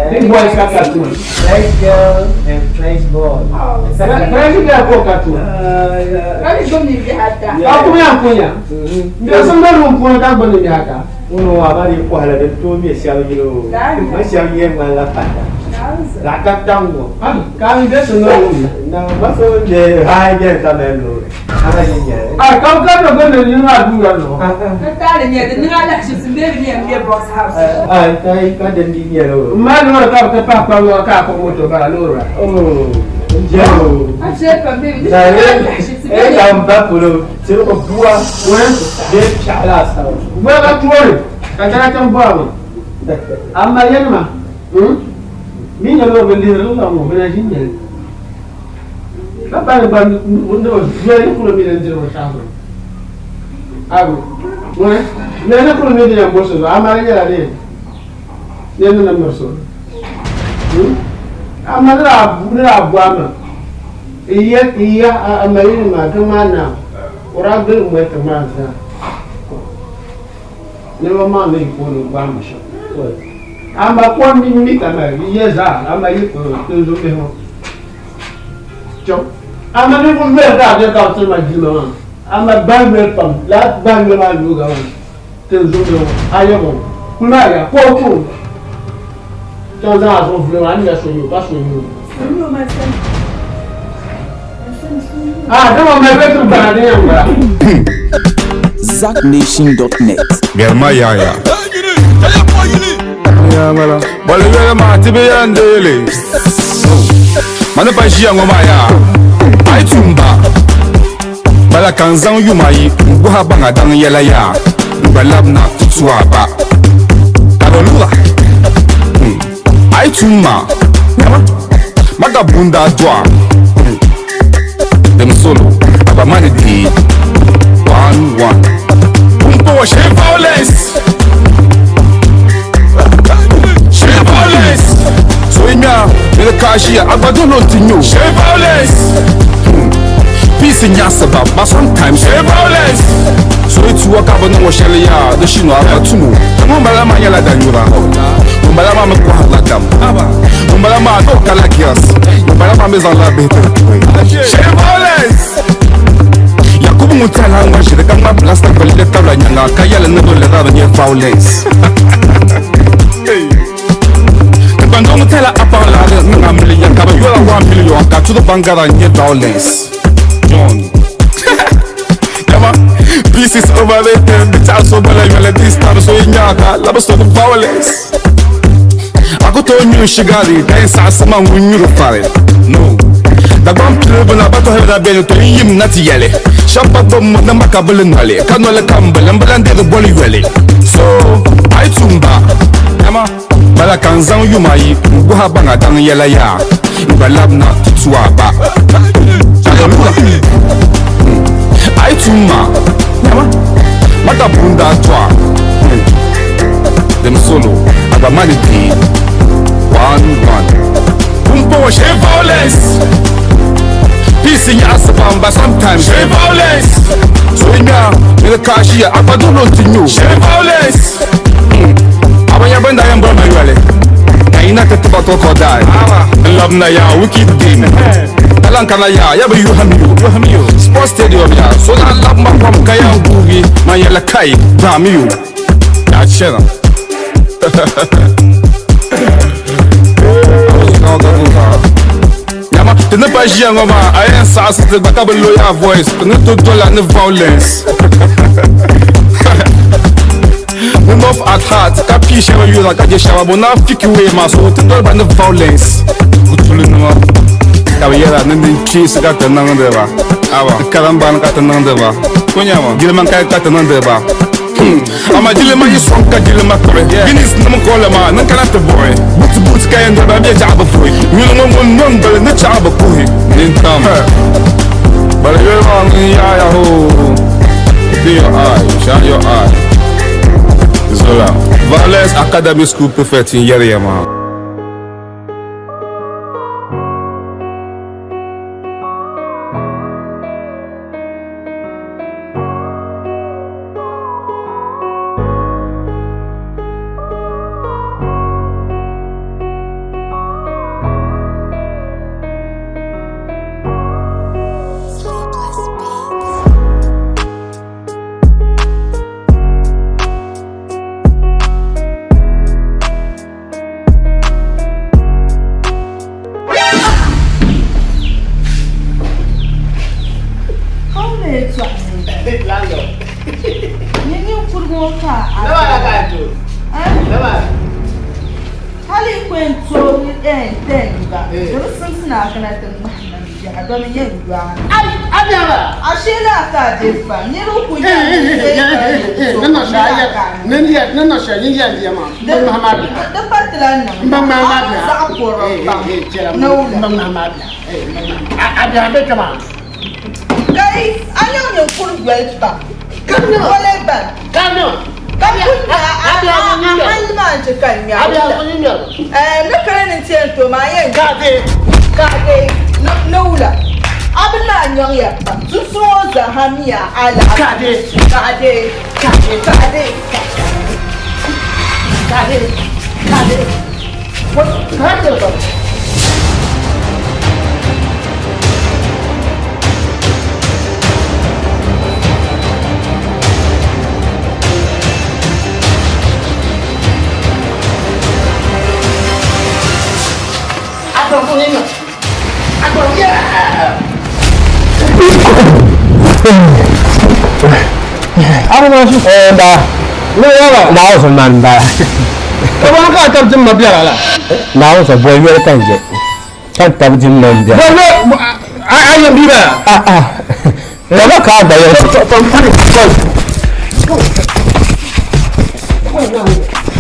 S9: Big boy is cartoon.
S11: Fresh girl and fresh boy.
S9: Fresh girl ko cartoon. Ka kuma ya kunya. Ndio sun ga run kuma ka gbani bi haka.
S11: Ŋuni wa ba di kɔhila din tooi mɛ shɛba yili o. Ma shɛba yɛn ŋmanila pata. Zaɣ kataŋ ŋɔ.
S9: Ka mi be sun ga run.
S11: Na ma so bɛ hai bɛni ka mali loori. Ama yi nyɛli.
S9: Ai ka ka no gbani ni na du ya no.
S17: Ka taali nyɛ di niŋ alahichi tum bee bi yɛn bɛ box house.
S11: Ai kai ka din di nyɛli o.
S9: Ma loori ka bi ti pahi kpam ŋɔ ka a kpuɣi moto bara loori ba.
S11: Oh, n jɛli o.
S17: A viɛli pam bee bi niŋ alahichi tum
S11: Eh, ka n ba polo tiri o bua bee piɛɣu laasabu.
S9: Bua ka toori ka chana ti bɔri mi. Amma yɛlima mi nyɛ loori bi lihiri li la ŋɔ bi na ʒi nyɛli. Ka bani gba ni bi viɛli kuli mi din diri binshɛɣu zuɣu. Abu, ŋuni viɛli kuli mi din yɛn bo so zuɣu amaa di nyɛla din yɛn ni miri so. Amma ni daa bu a ma iya iya a mali maa tiŋ maa naa o daa gili ŋmali tiŋ maa zaa niriba maa mi yi puuni gbaai ma shɛm. Amma kom mi mi ka mali yi zaa amma yi tinzun bihi ŋɔ chaŋ. Amma ninvuɣ yoli ka a be ka bɛ tiri ma jilima maa amma gbahi yoli pam lala gbahi yoli maa yooga maa tinzun bihi ŋɔ a yɛm o kuli maa ya ka o ku o chaŋ zaŋ a zuɣu vuli maa a ni nya so nyo ka so nyo. Ah, dama mali bɛ tiri gbana din yɛn bala.
S13: ZackNation.net.
S18: Ŋmɛrima yaya. Bɔli yɛli maa ti bi yɛn deeli. Mani pa ʒiya ŋɔ maa yaa. A yi tum ba. Bala ka n zaŋ yuma ayi n guha baŋ a daŋ yɛla yaa. N gba labina ti tu a ba. Ka di lura. A yi tum ma. Ma ka bunda dɔɣa. Dem solo. Aba mani deei. 1-1. Pumpɔŋɔ shee violence. Shee violence. So yi nya ni di ka ʒiya a gba dolo nti nyo. Shee violence. Peace nyaɣisi ba but sometimes shee violence. So yi tuwa ka bi niŋ o shɛli yaa di shino a gba tumo. Ŋun bala maa nyɛla danyura. Ŋun bala maa mi kɔhirila dam. Ŋun bala maa doo kala girls. Ŋun bala maa mi zaŋla bihi tiri tuhi. Shee violence. Yakubu ŋun tɛhila ŋma ʒiri ka ŋma plaster gbulli tabila nyaŋa ka yɛli ni bɛ lala bi nyɛ violence. Tigbandoo ŋun tɛhila a paɣa laɣiri niŋ a miliya ka bɛ yɔla 1 million ka tudu baŋgara nyɛ violence. John. Yama, peace is overrated. Di taɣi so bala yɔli this time so yi nyaŋa ka labi so ni violence. A ku tooi nyuri shigari ka yi saɣisi ma ŋun nyuri fari. No. Dagbaŋ piligu na ba tɔhi daa beni to n yim na ti yɛli. Shɛba pa gbubi mi ni maka bili noli ka noli ka m bili m bi lan deegi boli yoli. So a yi tum ba dama bala ka n zaŋ yuma ayi n guhi a baŋ a daŋ yɛla yaa n gba labina ti tu a ba. A yi tum ma dama maka buu n-daa to a. Dem solo a gba mali deei one one. Pumpɔŋɔ shee violence. Peace yaɣisi pam but sometimes shee violence. So yi nya ni di kaashiya a gba dolo nti nyo shee violence. A bi nya bɛn daa yɛn boli ma yoli ka yi na ti tiba to ka o daai n labina yaa wicked game. Ka lan kana yaa ya bi yuhimi o sports stadium yaa so daa labi ma pam ka yɛn guugi man yɛli kai daami o yaa chana. Yama, ti ni pa ʒiya ŋɔ maa, a yɛn saɣisi ti gba ka bi lo yaa voice, ti ni ti dola ni violence. Ni love at heart, ka pii shɛba yura ka je shɛba bo naa fiki way maa, so ti doli ba ni violence. Kutulinima ka bi yɛra ni ninkpeesi ka ti niŋdi ba, aba, ni karimbaani ka ti niŋdi ba, gilima ka ti niŋdi ba. Ama jilima yi sɔŋ ka jilima kpuɣi Guinness nim kola maa ni kana ti buɣi Buti buti ka yɛn doli ba bɛ jaɣa bi fuhi Nyuli ŋɔ ŋun nɔ n-gili ni chaɣa bi kuhi Nintam Bala yoli maa ŋun yaɣiya hoo Open your eye, shine your eye Zola Violence Academy School Prefect n-yɛri ya maa.
S17: Kai a niŋ ninkuri yoli pam wala ban ka kuli nya a hali maa n-chɛ ka n nya a wula ni kali ni n-ti yɛn tooi maa a yɛn ni wula a bi maa nyaŋya pam sunsuuni ŋɔ zaa ha mi a alahichi kaɣidee kaɣidee
S4: Naawuni zuɣu boli yoli ka n je ka n tabi dim ma m-bɛla. Kama ka a gba yɛli.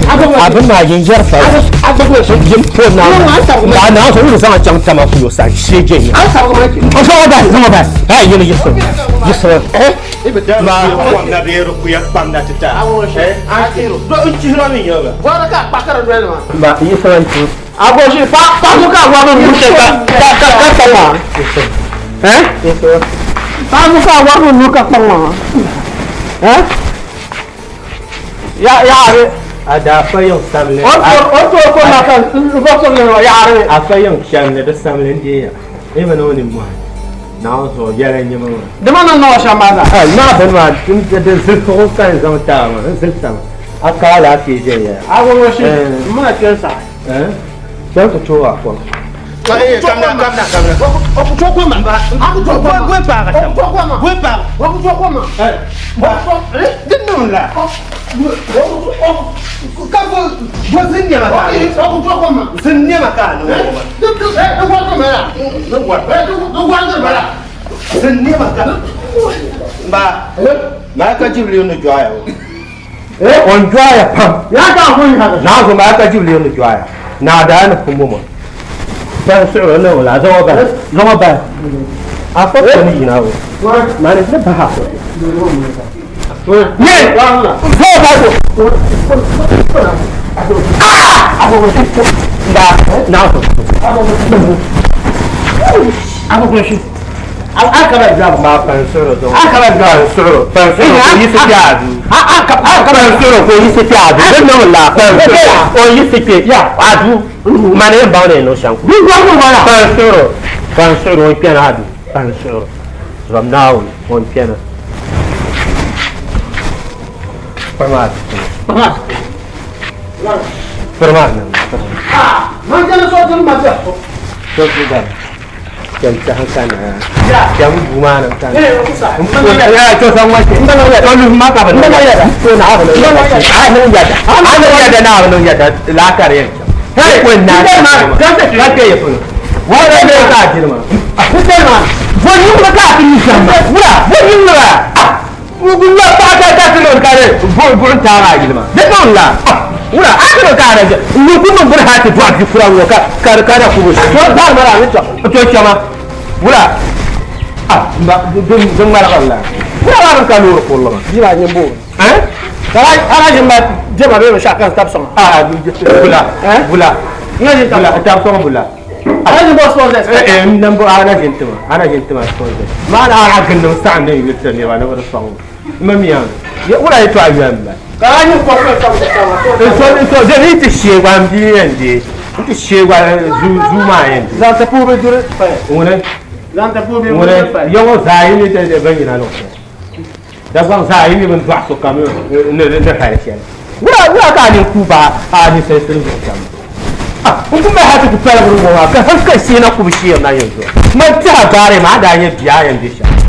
S4: A bi maa yin yɛri fa yin po naa naa so zaŋ chaŋ tama kuyo sa shee je ya. O so ba zaŋ ba ha yin yiɣisi yiɣisi
S11: Ma na bɛ rukuya kpamda ti ta.
S4: Ba yiɣisi n ti.
S9: Agoshi pa pa mu ka wa mu che ka ka ka ka pa ma. Eh? Pa mu ka wa mu ka pa ma. Eh? Ya ya re.
S11: A daa fa yiŋ samli.
S9: O o to ko ma ka ba so ne ya re.
S11: A fa yiŋ chani di samli n deeya. E mana o ni mɔhi.
S4: Naawuni zuɣu yɛla n-nyɛ ma maa.
S9: Di ma niŋ nawa shɛm maa zaa.
S4: Ai, naa bini maa, din zilisigu ka n zaŋ ti a maa, n zilisa ma. A ka alaafee viɛnyɛla.
S9: A ŋɔ ŋɔ shi, m ma na kpe n saɣi.
S4: Chaŋ ti tooi a kom. O ni dɔɣiya pam. Naawuni maa ka Jibril ni dɔɣiya. Naa daa ni pun bɔŋɔ. Kpɛhi suɣiri ni o la zaŋ o bahi. Zaŋ o bahi. A kpa kpɛ ni yina o. Mani ni bahi a kpa. Nye! Zaŋ o bahi o. Ah! Ba, Naawuni. Chɛm tɛha ka na chɛm duu maa ni ka na ya to san wace to lu ma ka ba na to na ba na a niŋ yɛda a niŋ yɛda na a niŋ yɛda laakari yɛn chɛm ko na ka ka yɛ polo wa ka ne ka jiri ma bo nyuŋ ka ti yi shɛm ma wula bo nyuŋ la wula paɣa ka ka ti niŋ ka di buɣum taara a yili ma di niŋ la wula a ti niŋ ka a na n ku niŋ bini ha ti dɔɣi bi kura ŋɔ ka ka ka na kubu to daa mara ni to to chɛma wula a ba din din ŋmaligi la wula maa ni ka loori kurili ma
S9: Bia maa nyɛ booni. Ka a ʒini ma diɛma bee binshaɣu ka n tabi sɔŋ
S4: a bula bula bula n tabi sɔŋ bula
S9: A na ʒini bo sponsors?
S4: Eh, n nan bo a na ʒini tima a na ʒini tima sponsors maa na a gindi saɣim din yuli tiri niriba ni bi di sɔŋ ma mi ya wula yɛltɔɣa yuya m bala
S9: Ka a nyɛ kɔfiri ka bi sama.
S4: So so de ni ti shee gba n bia yɛn deei n ti shee gba zuu maa yɛn deei.
S9: Zaŋ ti puhi bi duri paya.
S4: Ŋuni
S9: Zaŋ ti puhi bi
S4: ŋuni
S9: duri paya.
S4: ya ŋɔ zaa yi ni de bin yina luɣu shɛli Dagbaŋ zaa yi mi bin dɔɣi sokam ni ni hali shɛli. Wula wula ka a nini ku ba a ninsalisili zuɣu shɛm? Ah, n ku mali hali ti ku paligiri ŋɔ maa ka hali ka shee na ku bi sheeri na yɛn zuɣu. Man tɛha gaari maa daa nyɛ bia a yɛn be shɛm.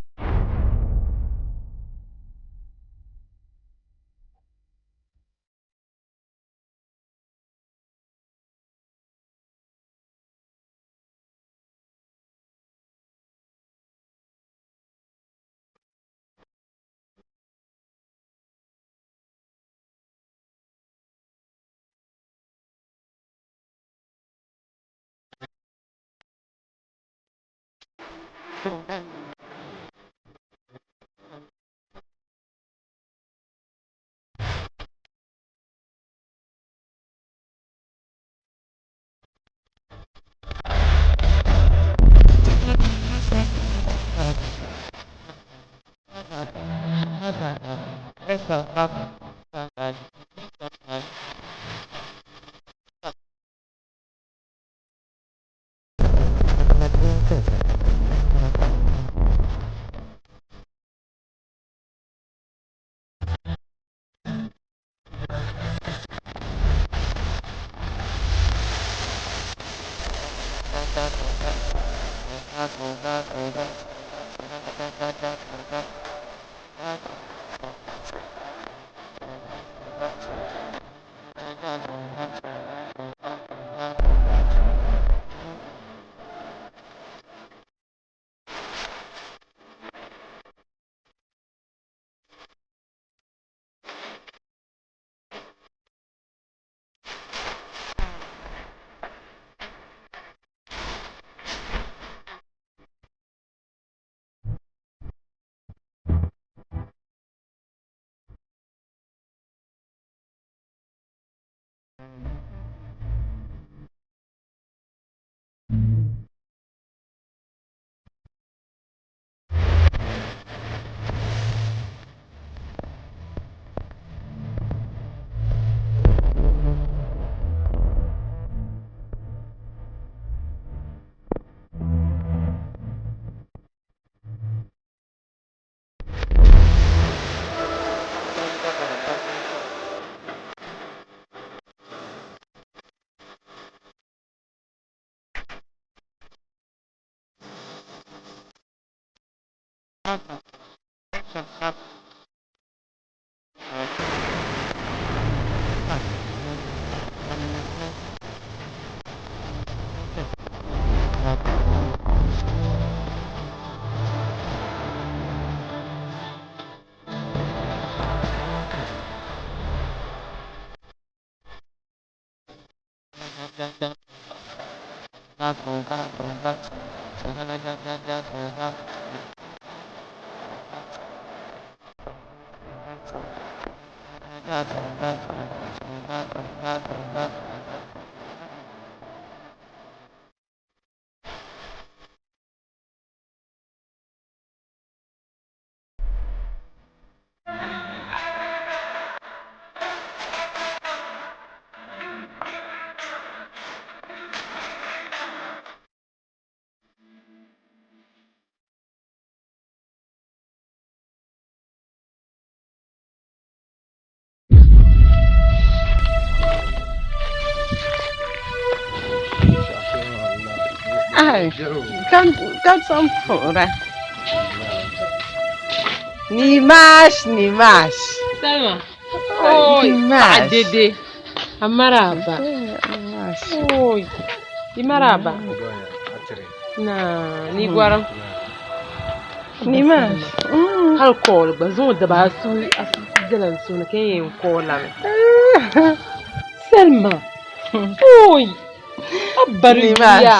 S8: Ai, ka tom puhira. Nimash, Nimash.
S19: Salma. Oi, paɣa dede. A maraba. Oi, i maraba. Na, ni gɔrim.
S8: Nimash.
S19: Hali kooli gba zuŋɔ daba asu bela n suhu ni ka n yɛn koola mi. Salma. Oi, a bari bia.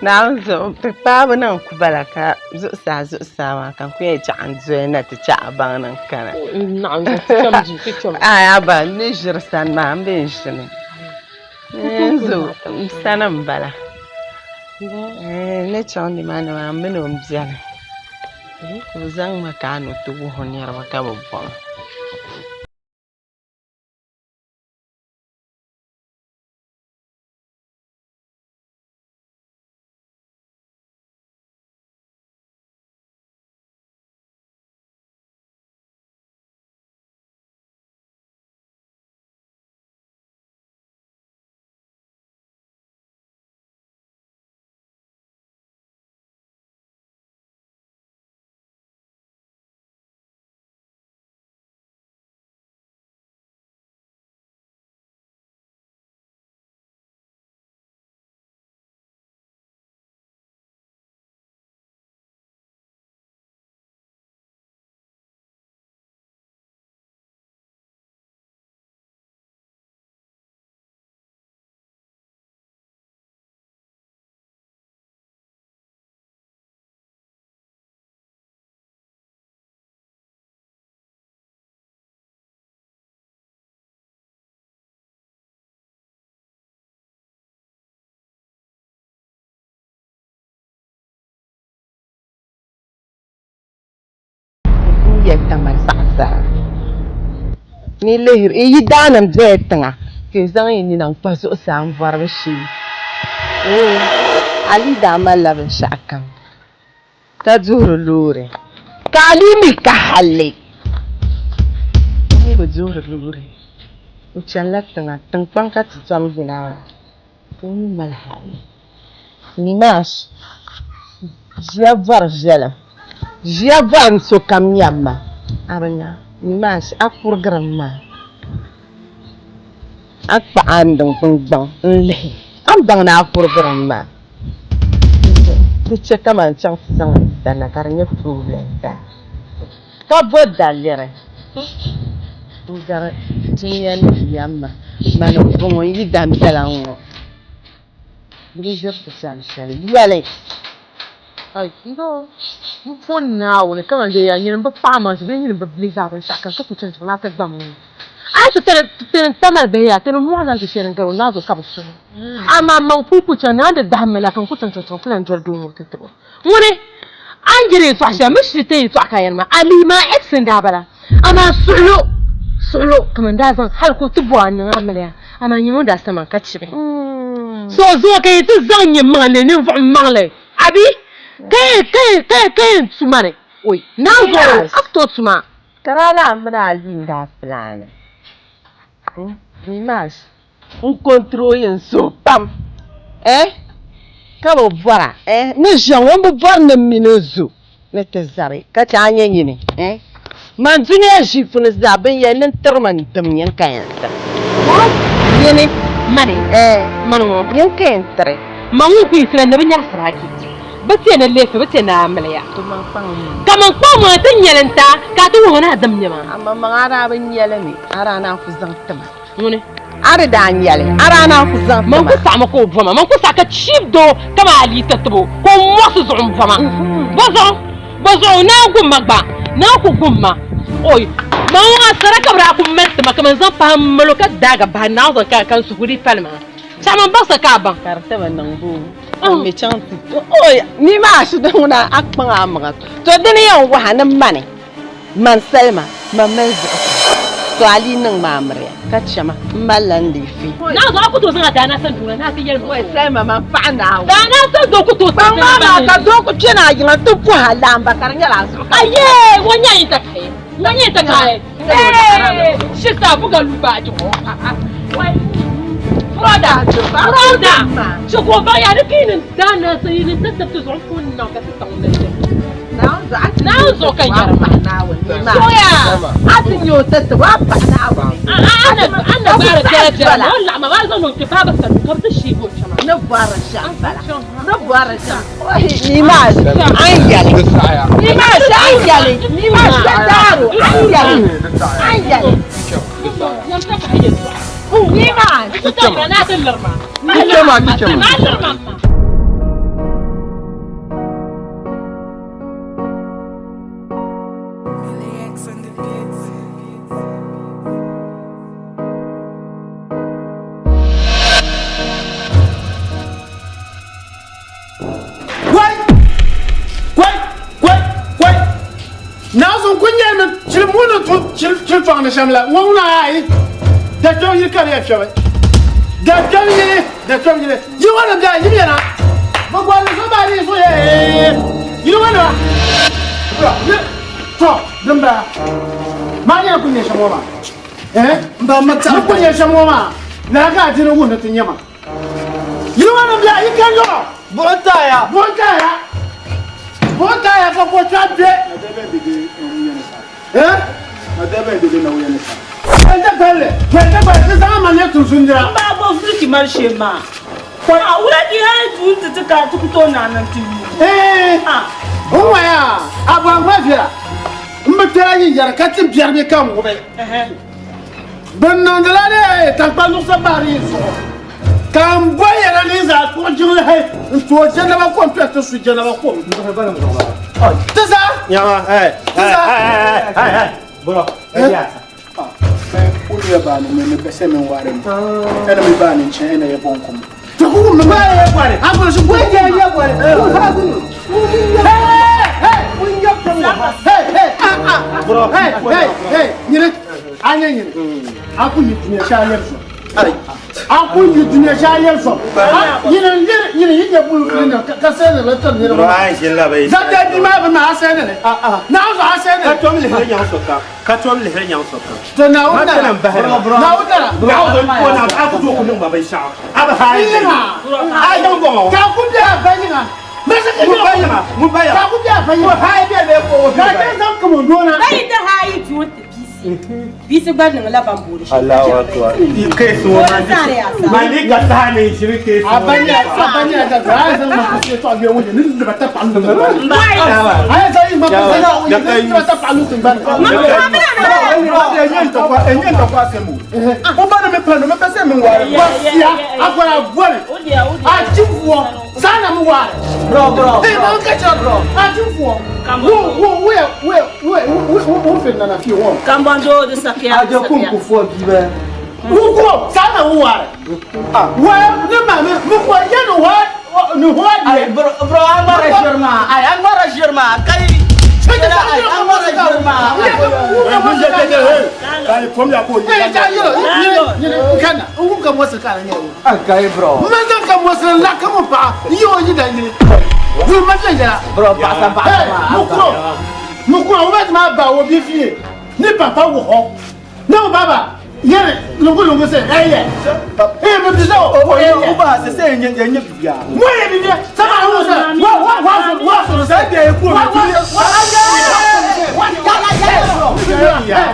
S8: Naawuni zuɣu ti paabu niŋ ku bala ka zuɣusaa zuɣusaa maa ka n ku yɛn chaɣ n doli na ti chaɣ baŋ ni n kana. Ai aba n ni ʒiri sani maa n bee n ʒini. N zo n sani n bala. N ni chaŋ nimaani maa m mini o m beni. Ka o zaŋ ma ka a ni ti wuhi o niriba ka bɛ bɔŋ. N yɛli Tamar saɣisara ni lihiri n yidaanim doya tiŋa, ka yi zaŋ yi nina n-kpa zuɣusaa m-bɔri bɛ shee. Ali daa malila binshɛɣukam ka duhiri loori, ka Ali mi ka halli. O mi bi duhiri loori, o chanila tiŋa, tiŋkpaŋ ka ti tom yina maa, ka o mi mali halli. Nimash, ʒiya bɔri viɛlim, ʒiya bɔri ni sokam nyam ma. A bi nya, Nimash, a kurigirim maa, a kpaɣi a ni gbaŋ n-lihi, a ni baŋ ni a kurigirim maa. Di chɛ ka man chaŋ ti zaŋ li sanna ka di nyɛ problem ka bo daliri n-gari dunia ni yɛm ma, mani m-bɔŋɔ n yi dan bela ŋ-ŋɔ. Di bi ʒiri ti sani shɛli yɛli.
S19: Ai, no, m po Naawuni kaman dee yaa nyini m-bi paɣi ma bee nyini m-bi bili zaa binshɛɣu kam ka ku chaŋ chaŋ laati gbaŋ ŋɔ. A yi ti tiri Tamar bihi yaa, ti ni mɔɣu zaŋ ti shɛli n-gari o naa zuɣu ka bɛ suhi. Amaa man kul ku chaŋ ni a ni di dahim ma la ka n ku chaŋ chaŋ chaŋ ti lan doli doo ŋɔ ti tib o. Ŋuni, a ni jiri yɛtɔɣ shɛli, m mi shiri ti yɛtɔɣa ka yɛli ma, a mi maa ex n-daa bala. Amaa suɣilo, suɣilo ka man daa zaŋ hal ka o ti bɔh a niŋ amiliya, amaa nyini ŋun daa sa man ka chibi. So zuɣu ka yi ti zaŋ nyin maŋa leei ninvuɣ maŋli, abi ka yɛn tu ma ni, oi, naa zuɣu a ku tooi tu ma.
S8: Ka daa lahi mini a li n-daa filaani Dimash n control yin suhu pam eh ka bi bɔra eh ni ʒiya ŋɔ n bi bɔri ni m mini n zo. Ni ti zari ka chɛ a nyɛ nyini, eh? Man dunia ʒii puuni zaa bɛn yɛli ni n tiri ma n dim nyini ka yɛn tiri.
S19: Nyini, mani,
S8: eh,
S19: mani ŋɔ.
S8: Nyini ka yɛn tiri.
S19: Man ŋun ku yiɣisira ni bɛ nyari sirachi, bɛ ti yɛn ni leefi, bɛ ti yɛn ni amiliya.
S8: To man kpaŋ maŋa.
S19: Ka man kpaŋ maŋa ti nyɛli n ti a, ka a ti wuhi ma ni a dim nyɛ ma.
S8: Amaa maŋa a daa bi nyɛli mi, a daa naan ku zaŋ ti ma.
S19: Ŋuni?
S8: A di daa nyɛli, a daa naan ku zaŋ ti ma.
S19: Man ku saɣimi ka o bɔma, man ku saɣi ka chibi doo kaman Ali tatabo ka o mɔɣisi zuɣu m-bɔma. Bɔzuɣu? Bɔzuɣu naan gum ma gba, naan ku gum ma. Oi! Man ŋɔ asara ka bɛ daa ku mali ti ma ka man zaŋ pahi m malo ka daagi bahi Naawuni zuɣu ka n suhu dii pali maa. Saɣi man baŋsa ka a baŋ.
S8: Ka di ti bi niŋ boo, ka m mi chaŋ ti Oi! Ni maa shidɔŋ ŋuna a kpaŋ a maŋa. To dini yɛn wahi ni mani. Man salima, man mali zuɣu pam, to a lee niŋ ma amiliya ka chɛ ma m malila n leefi.
S19: Naa zuɣu a ku tooi zaŋ a daanaa sani duu na ni a ti yɛli ma
S8: o. Salima, man paɣa Naawuni.
S19: Daanaa sani doo ku tooi
S8: Kpaŋ maa maa ka doo ku kpe na a yiŋa nti bɔhi a laamba ka di nyɛla a zuɣu ka.
S19: Aye, ŋɔ nya yin takahi, ŋɔ nya yin takahi. Ee, shisa buga lu baaji ŋɔ. Broda, broda, chɛ ka o baŋ yaa ni ka yi ni daanaa sani yi ni ti tibiti zuɣu puuni niŋ ka ti saŋ ni ti. Naawuni zuɣu ka yɛri ma. Soya.
S8: A ti nyɛ o tati wa paɣa Naawuni.
S19: A na gbaari biɛla biɛla o laɣima maa zaŋ o kpɛ baaba sani ka bi ti sheegi o kpɛma.
S8: Ni bɔri shɛm bala. Ni bɔri shɛm. Ni maa an yɛli. Ni maa an yɛli. Ni maa daaru an yɛli. An yɛli. Ni maa.
S5: Kichema, kichema.
S9: Kwai! Kwai! Kwai! Kwai! Naawuni ku nyɛli mi chili muuni tu chili tɔŋ ni shɛm la ŋɔ ŋuna ayi da kpɛm yili ka di yɛn kpɛmi da kpɛm yili da kpɛm yili yi ŋɔ nim daa yim yana bi gɔli so maa ni so yɛ yili ŋɔ nima to din bala maa nyɛla ku nyɛ shɛm ŋɔ maa eh n ku nyɛ shɛm ŋɔ maa lala ka a dini wuhi ni ti nyɛ ma yili ŋɔ nim daa yi ka yɔɣɔ
S17: buɣim taaya
S9: buɣim taaya buɣim taaya ka ko tɔɣa bɛ eh Kpɛnta kpɛlli kpɛnta kpɛlli ti zaŋ ma nyɛ tunsundira.
S20: N baa bo viriki mali shee maa. A wula di hali tuun ti ti ka ti ku tooi naai niŋ ti yuui.
S9: Ee, n waya a bɔri gba viɛla n bi kpɛla yi yɛri ka ti biɛri bɛ ka n ŋubi. Bɛ niŋdila di tankpa luɣisa bahiri yi zuɣu ka n bɔ yɛla ni zaa kpuɣi jiŋli hali n tooi jɛnaba kom kpɛri ti su jɛnaba kom. Ti zaa.
S11: Nyama, hey, hey, hey, hey, hey, bro, hey.
S9: Ulu ba ni me pese me ware mi. Ena mi ba ni chen ena ye bon kum. To ku mi ba ye bware. Ha ko su gwe ye ye bware. Ha ku. Hey, hey, un yap tan Hey, hey, ah ah.
S11: Bro,
S9: hey, hey, hey, nyere. Anya nyere. Aku yi dunya sha yer so. A ku yi dunya sha yer so. Nyere nyere nyere yi ye bulu ni ka se ne la tan nyere.
S11: Bro, ai jin la bai.
S9: Za da bi ma ba ma ase ne. Ah ah. Na zo ase ne.
S11: Ka tom lihiri nyaŋ so kam. Ka tom lihiri nyaŋ so kam.
S9: To Naawuni
S11: Ma
S9: nara.
S11: ti bahiri.
S9: Naawuni nara.
S11: Naawuni ko na a ku tooi ku niŋ ma binshɛɣu. A bi haai
S9: Yiŋa.
S11: A yiŋ bɔŋɔ.
S9: Ka ku be a ba yiŋa.
S11: Ŋun ba yiŋa. Ŋun ba yiŋa.
S9: Ka ku be a ba yiŋa.
S11: Ŋun haai be bee ko o
S9: Ka ti zaŋ kamo doo na.
S20: Ba yi ti haai tuun ti biisi. Biisi gba niŋla ban booni shɛm.
S11: Allahu akbar. Yi keesi ŋɔ maa ni. Ma ni ka saha ni ʒiri keesi ŋɔ.
S9: A ba nyɛla a ba nyɛla da a zaŋ ma ku tɔɣa bɛ ŋɔ ni ni ba ta paɣa lu tiŋgbani. A yɛ zaŋ yi ma ku tɔɣa ni ba ta paɣa lu tiŋgbani. O ba ni mi pa ni mi pa se mi waari. Gɔsiya a gɔra gɔli a ti fɔ saa na mi waari.
S17: Bro, bro.
S9: Ee ma ka ca bro a ti fɔ wo wo wo yɛ wo wo wo wo fɛ nana fi wɔ.
S20: Kambɔndo di sakiya.
S17: A je kum ku fɔ bi bɛ.
S9: Wo ko saa na wo waari. Wa ne ma mi mi ko yɛ ni wa ni wa
S17: Ay bro bro an ŋmara ʒiri maa ay an ŋmara ʒiri maa kai ay an ŋmara ʒiri maa.
S9: Kai
S17: bro. Bro paɣasa paɣasa maa.
S9: Mukuro, mukuro, wo bɛ tuma ba wo bi fi ye ni papa wɔ hɔ ne ko baba. Yɛrɛ lungu lungu sɛ ɛyɛ. Ee mɛ bi sɛ o ɛyɛ.
S16: O ba sɛ sɛ yɛ yɛ nyɛ bibia.
S9: Mo yɛ bibia sɛ ma ho sɛ wa wa wa wa sɔrɔ
S16: sɛ de eku o mi.
S9: Wa wa ya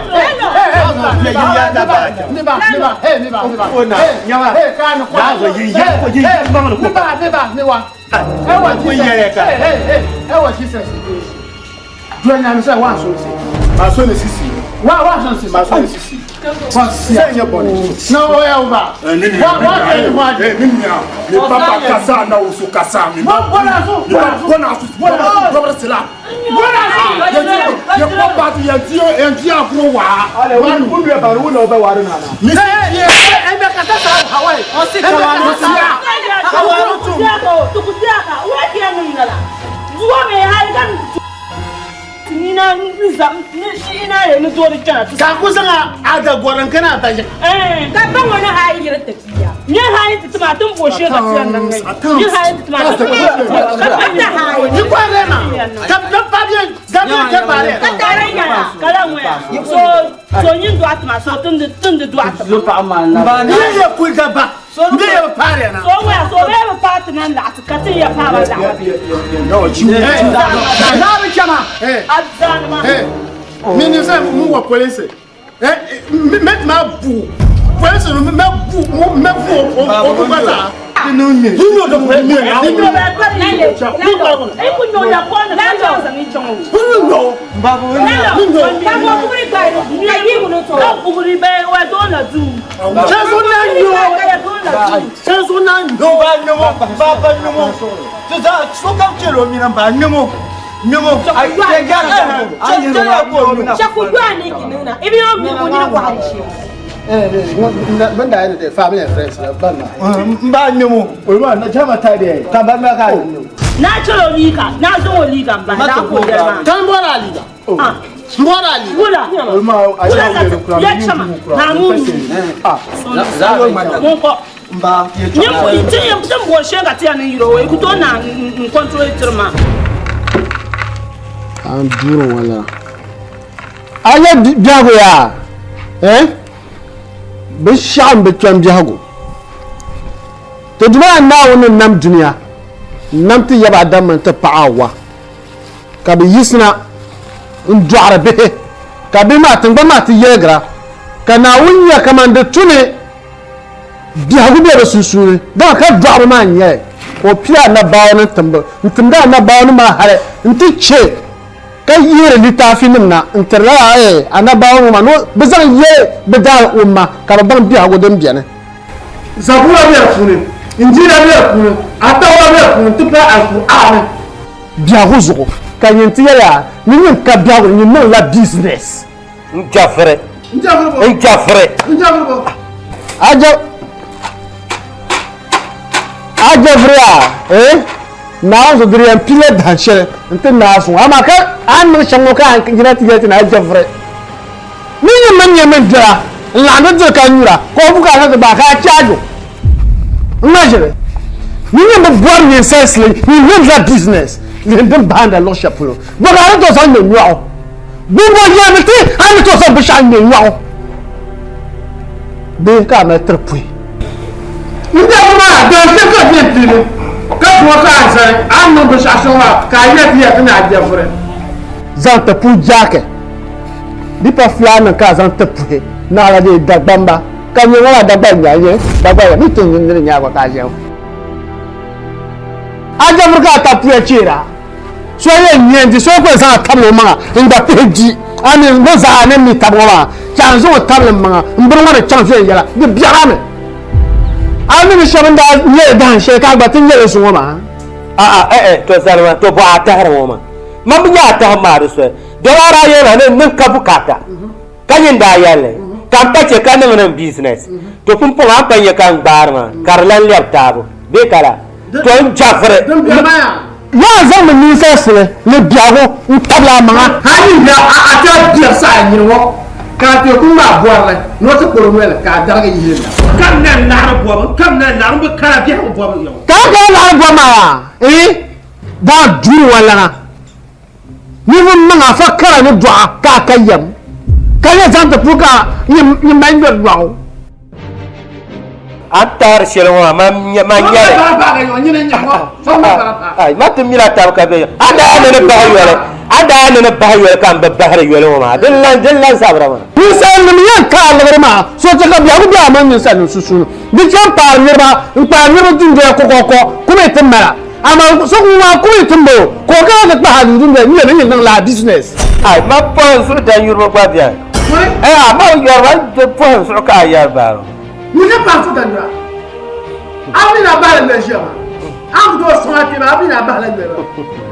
S20: Ka ku zaŋ a dagɔrim kana a taʒi.
S6: Ka ba ŋɔ ni a yi yiri ti bia. Nyɛ hayi ti tima ti bo shee ka tiya niŋ ŋa. Nyɛ hayi ti tima ti bo ka pa ta hayi.
S9: Ni kɔ re ma. Ka ka pa bi ka bi ka pa re.
S6: Ka ta re nyɛla ka la ŋɔya. So so nyin dɔɣi tima so tindi tindi dɔɣi tima.
S10: Zo paɣa maa na.
S9: Ni ye kuli da ba. Ni ye pa re na.
S6: So ŋɔya so bɛ bi paai ti na laɣisi ka ti ya paai ba laɣisi.
S9: Na bi chama.
S6: A zaani ma.
S9: Mi ni sɛ mu wɔ polisi. Mɛ tuma bu polisi mɛ bu mɛ bu o bu ka sa. Ni y'o dɔn mi
S6: Ni y'o bɛ kpari yi. E ku nyɔ ya kɔni ka jɔ zaŋ i chaŋ o.
S9: Ni y'o.
S6: Ka bɔ buguri gba yi ka yi ŋuni tɔ. Ka buguri bɛ wa doo na duu.
S9: Sɛnso na nyo. Sɛnso na nyo.
S16: Ba nyɔŋɔ ba ba nyɔŋɔ sisan sokam cɛ lo mina ba nyɔŋɔ nyɔŋɔ ayi cɛ cɛ ya ko mina.
S6: Sɛku do a ni kini na i bɛ yɔrɔ min ko ni wari si.
S9: Ban da yɛrɛ de family and friends la ban na.
S16: N b'a nyɔŋɔ
S9: olu ma na jama ta de ka ban na ka nyɔŋɔ.
S20: N'a cɛla o liiga n'a zaŋ o liiga n bahi n'a ko yɛlɛ ma.
S9: Kan bɔra a liiga. N bɔra a liiga.
S20: Wula.
S16: Olu ma a
S20: Wula
S16: y'a
S20: ka
S16: wele kura
S20: ya chama na mun mun kɔ.
S16: N ba
S20: Ni ti ti bɔ shee ka ti ya ni yiri o i ku to na n control tiri ma.
S4: An duuri ŋɔ la a nyɛ biɛhigu yaa eh binshɛɣu n bi kpɛm biɛhigu ti Duuma Naawuni ni nam dunia n nam ti yaba Adam mini ti paɣa Awa ka bɛ yiɣisina n dɔɣiri bihi ka bihi maa tiŋgbani maa ti yɛligira ka Naawuni nya kaman di tu ni biɛhigu be bɛ sunsuuni dama ka dɔɣibu maa n-nyɛ li ka o pii anabawani n-timdi anabawani maa hali nti chɛ ka yihiri litaafinim na n-tiri lala anabawani ŋɔ maa ni bɛ zaŋ yɛli bɛ daal umma ka bɛ baŋ biɛhigu din beni.
S9: Zabura be di puuni, Injila be di puuni, Atawura be di puuni nti pahi Alkur'aani.
S4: Biɛhigu zuɣu ka nyin ti yɛli a ni nyin ka biɛhigu ni nyin niŋla business.
S11: N jafiri. N jafiri.
S4: Aja a jafiri a eh Naawuni so diri yɛn pila dahin shɛli n ti naai suŋ amaa ka a ni niŋ shɛm ŋɔ ka a yina ti yɛli ti ni a jafiri ni nyin mini nyɛ min dira n laɣindi diri ka nyura ka o bukaata ti gbaai ka a chaajo n ŋma ʒiri ni nyin bi bɔri ninsalisili nyin niŋdila business lihi din bahinda luɣ shɛli polo bɔ ka a ni tooi zaŋ ŋme nyɔɣu Bimbo yɛlimi ti a ni tooi zaŋ binshɛɣu ŋme nyɔɣu bee ka a mali tiri puhi.
S9: N biɛhigu maa, daanshɛli ka bɛ yɛn piigi ka zuŋɔ ka a zani a ni niŋ binshɛɣu shɛŋa maa ka a yɛli ti yɛli ti ni a jɛvuri.
S4: Zaŋ ti puhi jaaki di pa fulaannima ka a zaŋ ti puhi naɣila dee Dagbamba ka nyɛ ŋɔ maa Dagbaŋ nya nyɛ Dagbaŋ ya mi ti ni di nya gba ka a ʒiya ŋɔ.
S9: A jɛvuri ka a tabi puya cheera.
S4: So yɛn nyɛ n-di so ku yɛn zaŋ a tabili o maŋa n-gba pihi di a mi ŋɔ zaa ni mi tabi ŋɔ maa chɛ a ni zaŋ o tabili m maŋa m bini ŋɔ ni chaŋ viɛnyɛla di biɛɣira mi a mi ni shɛba n-daa nyɛli dahin shɛli ka a gba ti nyɛli zuŋɔ maa.
S11: A'a eh eh to zalima to bɔɣa a tahiri ŋɔ maa man bi nya a tahim maa di soli dollar a yɛli ma ni niŋ ka bukaata ka nyin daa yɛli ka m pa chɛ ka niŋ ni n business to pumpɔŋɔ a ni pa nya ka n gbaari maa ka di lan lɛbi taabo bee ka la to n jafiri.
S4: Yaa zaŋmi ninsalisili ni biɛhigu n-tabili a maŋa.
S9: A yi nya a a ti a biɛri saha nyini ŋɔ, ka a teeku ŋmaa bɔrili ni o ti kpɔri noli ka a darigi yihi li na.
S21: Kam na n-laɣiri bɔbu, n kam na n-laɣiri m bi kara biɛhigu bɔbu yaŋɔ.
S4: Ka a kana laɣiri bɔbu maa yaa, eeh, daa duri walana. Ninvuɣ maŋa fa kara ni dɔɣa ka a ka yɛm.
S9: Ka yɛn zaŋ ti puhi ka nyin mali ŋmɛri yɔɣu.
S4: A ni taɣiri shɛli ŋɔ maa, man nya li. Ai, man ti mila tab ka be. A daa ni ni bahi yoli, a daa ni ni bahi yoli ka m bi bahiri yoli ŋɔ maa, din lan, din lan zabira maa.
S9: Ninsalinima yɛn ka a liɣiri maa so chɛ ka biɛhigu be a mini ninsalinim sunsuuni. Di chɛ m-paari niriba n-kpaari niriba dundoya kɔkɔkɔ ku mi ti mala. Amaa so ŋun maa ku mi ti mali o ka o kana ti kpahi a duu dundoya n-yɛli ni nyin niŋ laa business.
S4: Ai, man pɔhim suhu danyuriba gba beni. Ai, a ma yɛri ba pɔhim suhu ka a yɛri ba.
S9: Ni ka pahi so danyura. A mi na bahila noli ʒiya maa. A ni ku tooi sɔŋ a kpee maa, a mi na bahila noli maa.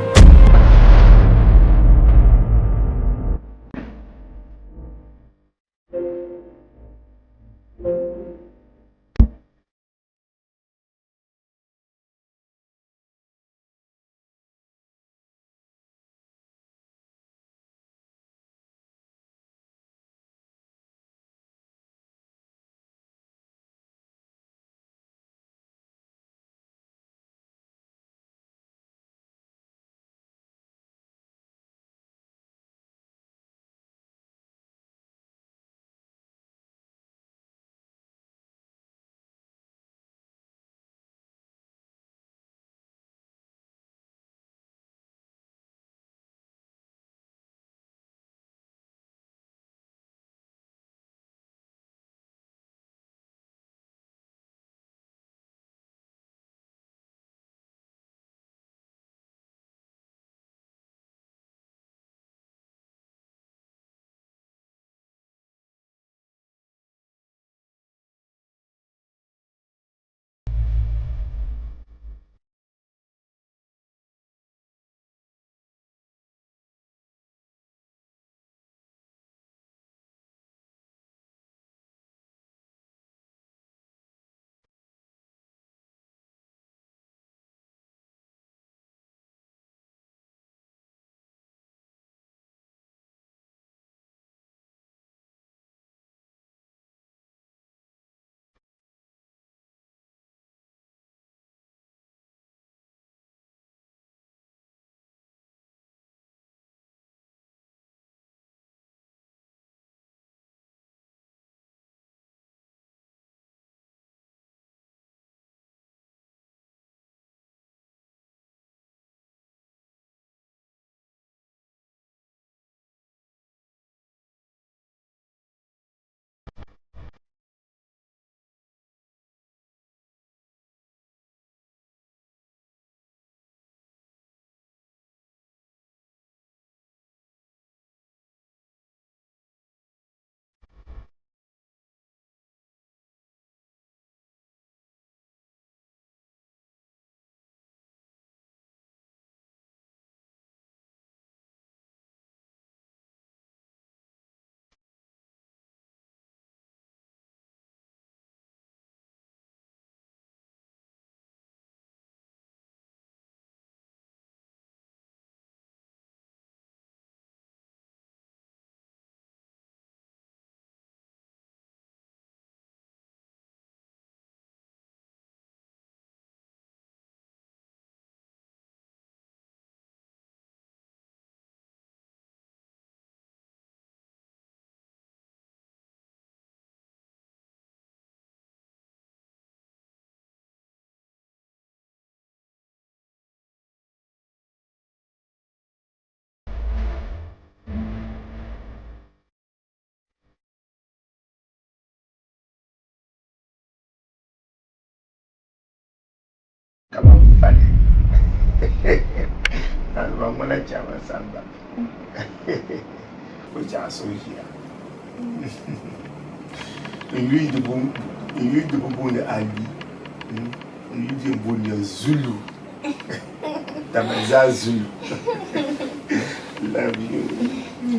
S5: Kaman fali. Ba ŋuna chama samba. O chaɣa so ʒiya. N yuli di bi booni Ali. N yuli di booni Zulu. Tamazaa Zulu. Love you.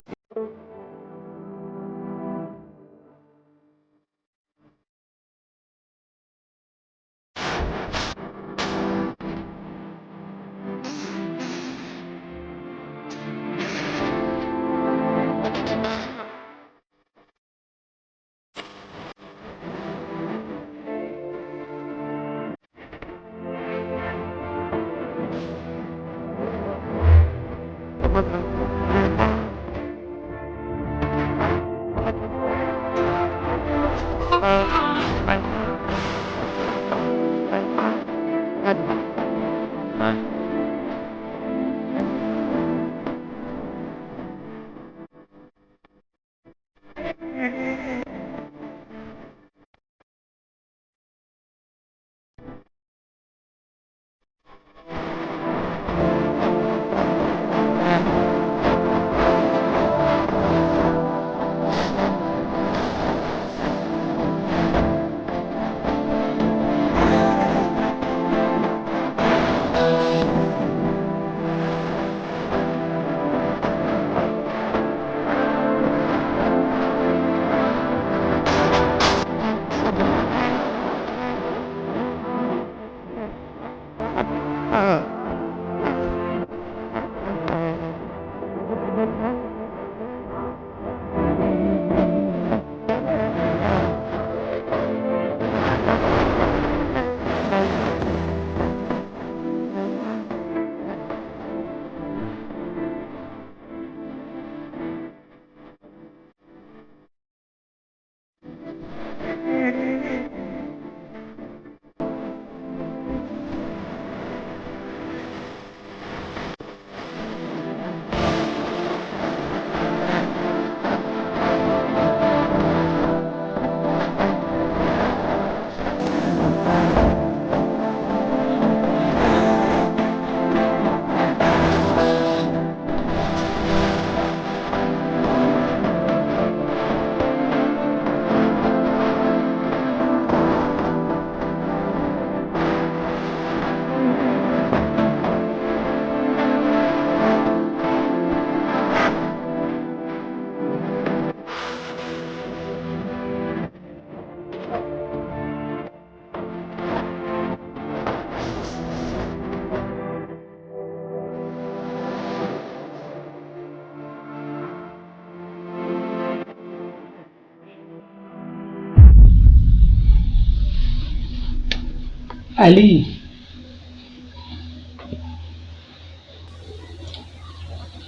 S2: Ali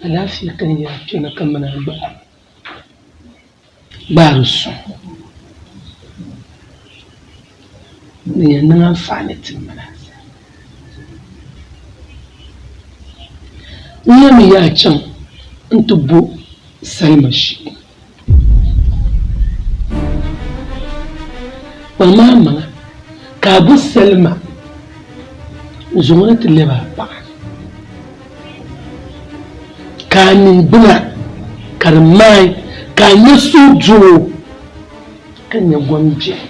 S2: alaafee ka n yaa kpɛna ka mini a gbaari suŋ din yɛn niŋ anfaani ti mini a zaa. N yɛmi yaa chaŋ nti bo salima shee. Kpaŋmi a maŋa ka a bo salima n-zaŋ o na ti lɛbi a paɣa, ka a niŋgbuna ka di maai, ka a nya suhudoo ka nya gom biɛli.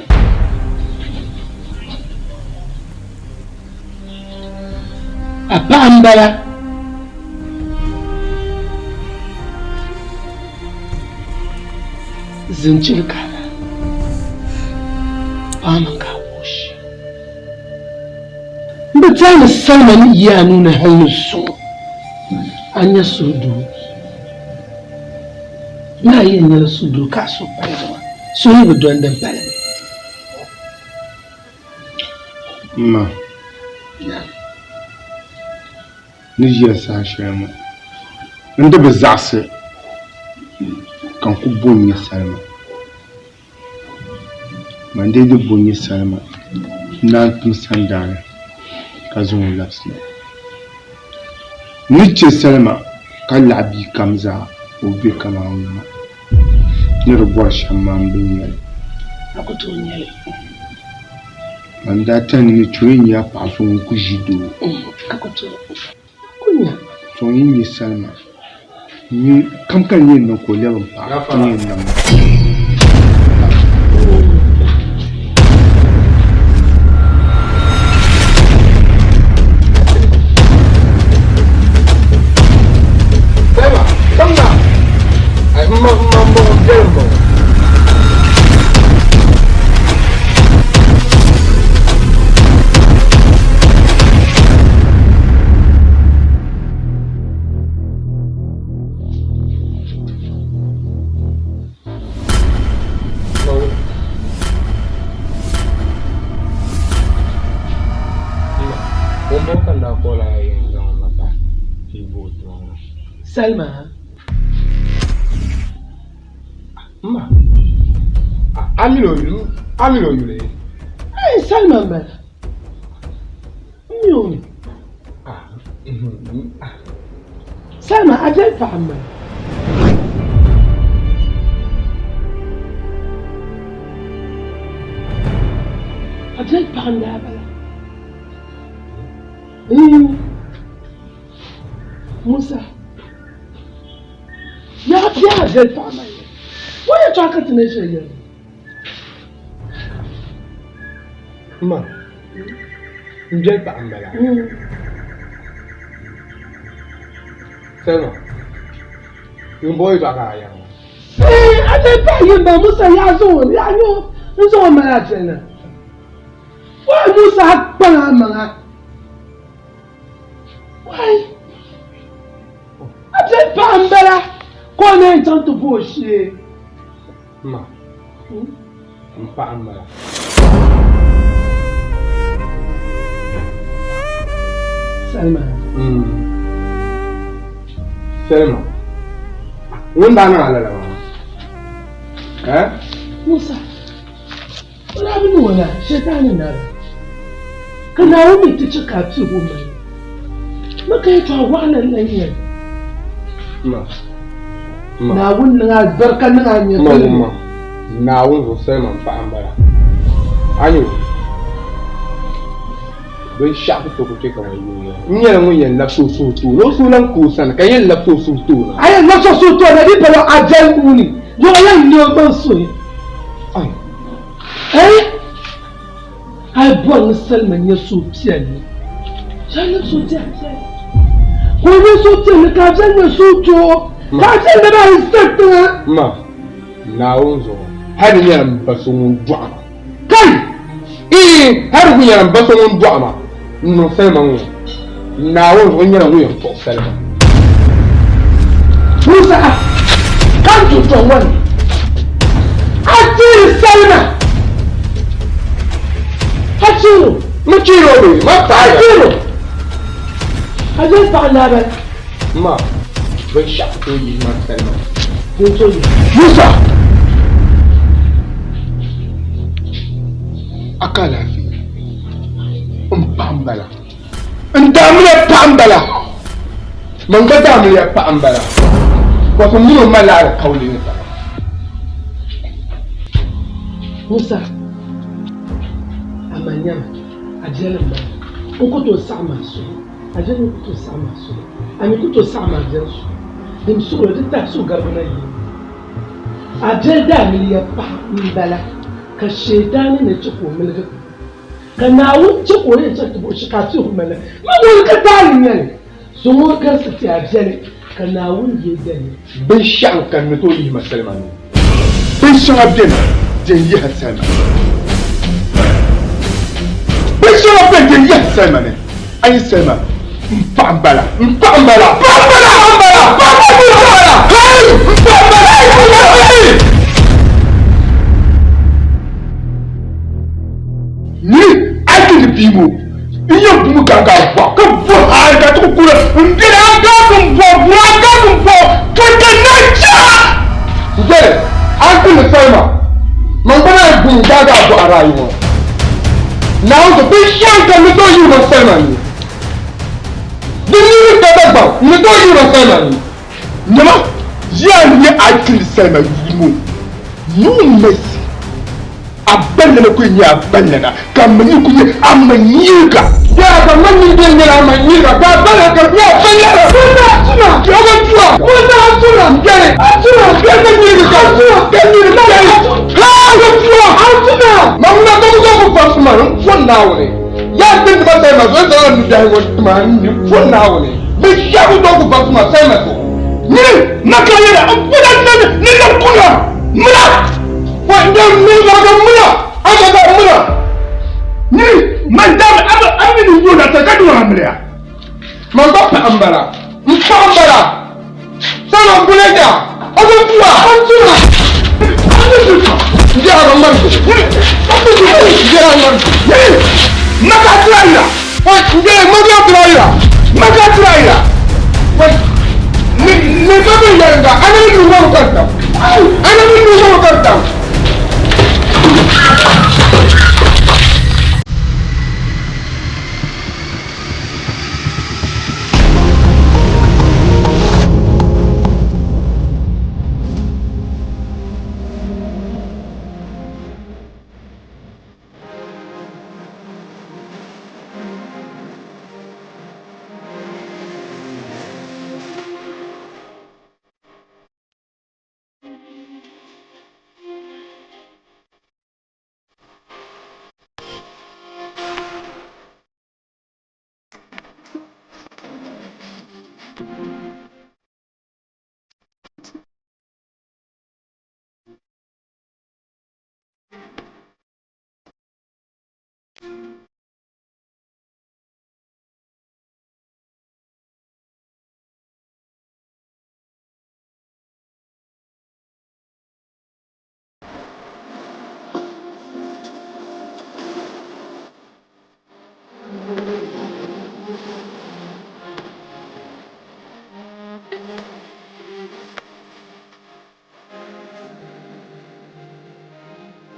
S2: A paɣa m-bala. Zinchili ka a lahi paai ma ka a kuhi. M bi tɛhi ni salima ni yi a nuu ni hal ni zuŋɔ a nya suhudoo. Ni a yɛn nyala suhudoo ka a suhu paligi maa, suhu yi bi dɔni din paligi.
S5: M ma, ni ʒiya saha shɛli ŋɔ, n di bi zaɣisi ka n ku bo n-nya salima. Man dii di bo n-nya salima n naan tim sandaani ka zaŋ o labisina. N ni chɛ salima ka laɣi bia kam zaa ka o be kaman ŋuna. Ni di bɔri shɛm maa m-bi nya li.
S2: A ku tooi nya li.
S5: Man daa tani ni Choyi nyɛla paɣa so ŋun ku ʒi doo.
S2: A ku tooi ku nya.
S5: So ŋun yi nya salima nyɛ kam ka n yɛn niŋ ka o lɛbi m paɣa n yɛn niŋ.
S7: Salima, kamina! Ai, m ma, m ma m-bɔŋɔ, biɛli m-bɔŋɔ.
S2: Salima.
S7: Ma, a mini o yuli, a mini o yuli.
S2: Ai, Salima m-bala. M mi o mi. Salima, a viɛli paɣa m-bala. A viɛli paɣa n-daa bala. Musa, yaa bia a viɛli paɣa maa yɛli, o yɛtɔɣa ka ti na ʒiya yɛli.
S7: Ma, n biɛli paɣa m-bala. Salima, ŋun bɔŋɔ yɛtɔɣa ka a yɛri maa.
S2: Ee, a biɛli paɣa yi m-bala Musa, yaa zaŋ o, yaa nyɛ o, n zaŋ o mali a viɛli na. Wai Musa, a kpaŋ a maŋa. Wai, a biɛli paɣa m-bala ka o na yɛn chaŋ ti bo o shee.
S7: Ma, n paɣa m-bala.
S2: Salima.
S7: Salima, ŋun daa niŋ a lala maa? Eh?
S2: Musa, o daa bi niŋ o la, Shetani n-daa Ka Naawuni mi ti chɛ ka a pirig o mali. Ma ka yɛtɔɣ waɣila n-lan nyɛ li. Naawuni niŋ alibarika niŋ a nyɛvili ni.
S7: Naawuni zuɣu salima m-paɣi m-bala. A nya o, binshɛɣu ku tooi ku chɛ ka ŋun yi o yɛli. N nyɛla ŋun yɛn labisi o suhu tooni, o suhu lan ka o sani, ka yɛn labisi o suhu tooni.
S2: A yɛn labisi o suhu tooni di palo a jɛli nuu ni, doo yɛn ŋme o gbaŋ suhi. Hey! A yi bɔri ni salima nyɛ suhupiɛlli, shɛli niŋ suhupiɛlli ka o nyɛ suhupiɛlli ka a viɛli nyɛ suhudoo ka a viɛli naba ayi za tiŋa.
S7: Ma, Naawuni zuɣu, hal di nyɛla m ba so ŋun dɔɣi ma.
S2: Kai!
S7: Ii, hal di kul nyɛla m ba so ŋun dɔɣi ma n-niŋ salima ŋɔ. Naawuni zuɣu, n nyɛla ŋun yɛn kpuɣi salima.
S2: Musa, ka n tuntɔŋ ŋɔ ni a deeri salima, a cheer o.
S7: M cheer o bee? Ma paɣiya.
S2: A cheer o. A yɛli paɣa Laban.
S7: Ma, binshɛɣu tooi yihi ma salima.
S2: Din tooi yihi.
S5: Musa! A ka alaafee?
S7: M paɣa m-bala. N daamiliya paɣa m-bala. Man gba daamiliya paɣa m-bala. Bɔsi m mini o ma laɣiri kauli ni taba.
S2: Musa, amaa nyama, a biɛli m-bala. N ku tooi saɣim a suhu. A biɛli mi ku tooi saɣim a suhu. A mi ku tooi saɣim a biɛli suhu. Din suɣili di tahi suhugarigu na yini. A biɛli daamiliya paɣa m-bala, ka Shetani ni chɛ ka o miligi. Ka Naawuni chɛ ka o yɛn chaŋ ti buɣi shikaafi suhu mali ma ŋuni ka taali n-nyɛ li? So ŋɔ garisi ti a viɛli ka Naawuni deei dali.
S5: Binshɛɣu n-kani ni tooi yihi ma salima ni. Binshɛŋa beni din yihi salima ni. Binshɛŋa beni din yihi salima ni. A yi salima m paɣa m-bala. M paɣa m-bala. Paɣa m-bala. Paɣa m-bala. Paɣa m-bala. Hey! M paɣa m-bala. Hey! Ni a yi ti bia ŋɔ n yɛn bumi gaŋgaŋ bɔɣu ka bo hali ka ti ku kuli n beni a gaŋ n bɔɣu buri a gaŋ n bɔɣu pɔi ka na cha
S7: N-jɛli a ni kuli salima man gba naan bumi gaŋgaŋ bɔɣu raayi ŋɔ. Naawuni so binshɛŋ ka n ni tooi yihi ma salima ni di niriba ka Dagbaŋ n ni tooi yihi ma salima ni. Nyama, yaa nyɛ a yi kuli salima yuli ŋɔ no mercy. A balana ku nyɛ a balana, ka a ma nyi ku nyɛ a ma nyiga. Yaa ka ma nyi bɛ nyɛla a ma nyiga, ka a balana ka di nyɛ a balana.
S2: Musa a tuna!
S7: Ka o tua!
S2: Musa a tuna!
S7: N-gari!
S2: A tuna!
S7: Ka ma nyiga ka
S2: A tuna!
S7: ka nyiga n-gari! Ha! Ka tua!
S2: A tuna!
S7: Ma ŋuna ka ku zaŋ ku kpaŋsi ma n po Naawuni. Yaa n timdi ma salima zuɣu, n zaŋla n nubiɛhi ŋɔ tima n ni po Naawuni. Binshɛɣu ku tooi ku kpaŋsi ma salima zuɣu. Nyini ma ka yɛla n po na ni la kuna mira! Wa n mi wa ka muna a ka ka muna ni man da mi a mi ni yo na ta ka dun amiliya man ba paɣa n bala n paɣa n bala salo n bule da a ko tuwa
S2: a tuwa
S7: a mi tuwa n jɛra ka ŋmari a mi tuwa n jɛra ŋmari ma ka tira yira wa n jɛra ma ka tira yira ma ka tira yira wa ni ni ka bi yɛli nga a ni mi nuŋ ka tam a ni mi nuŋ ka tam.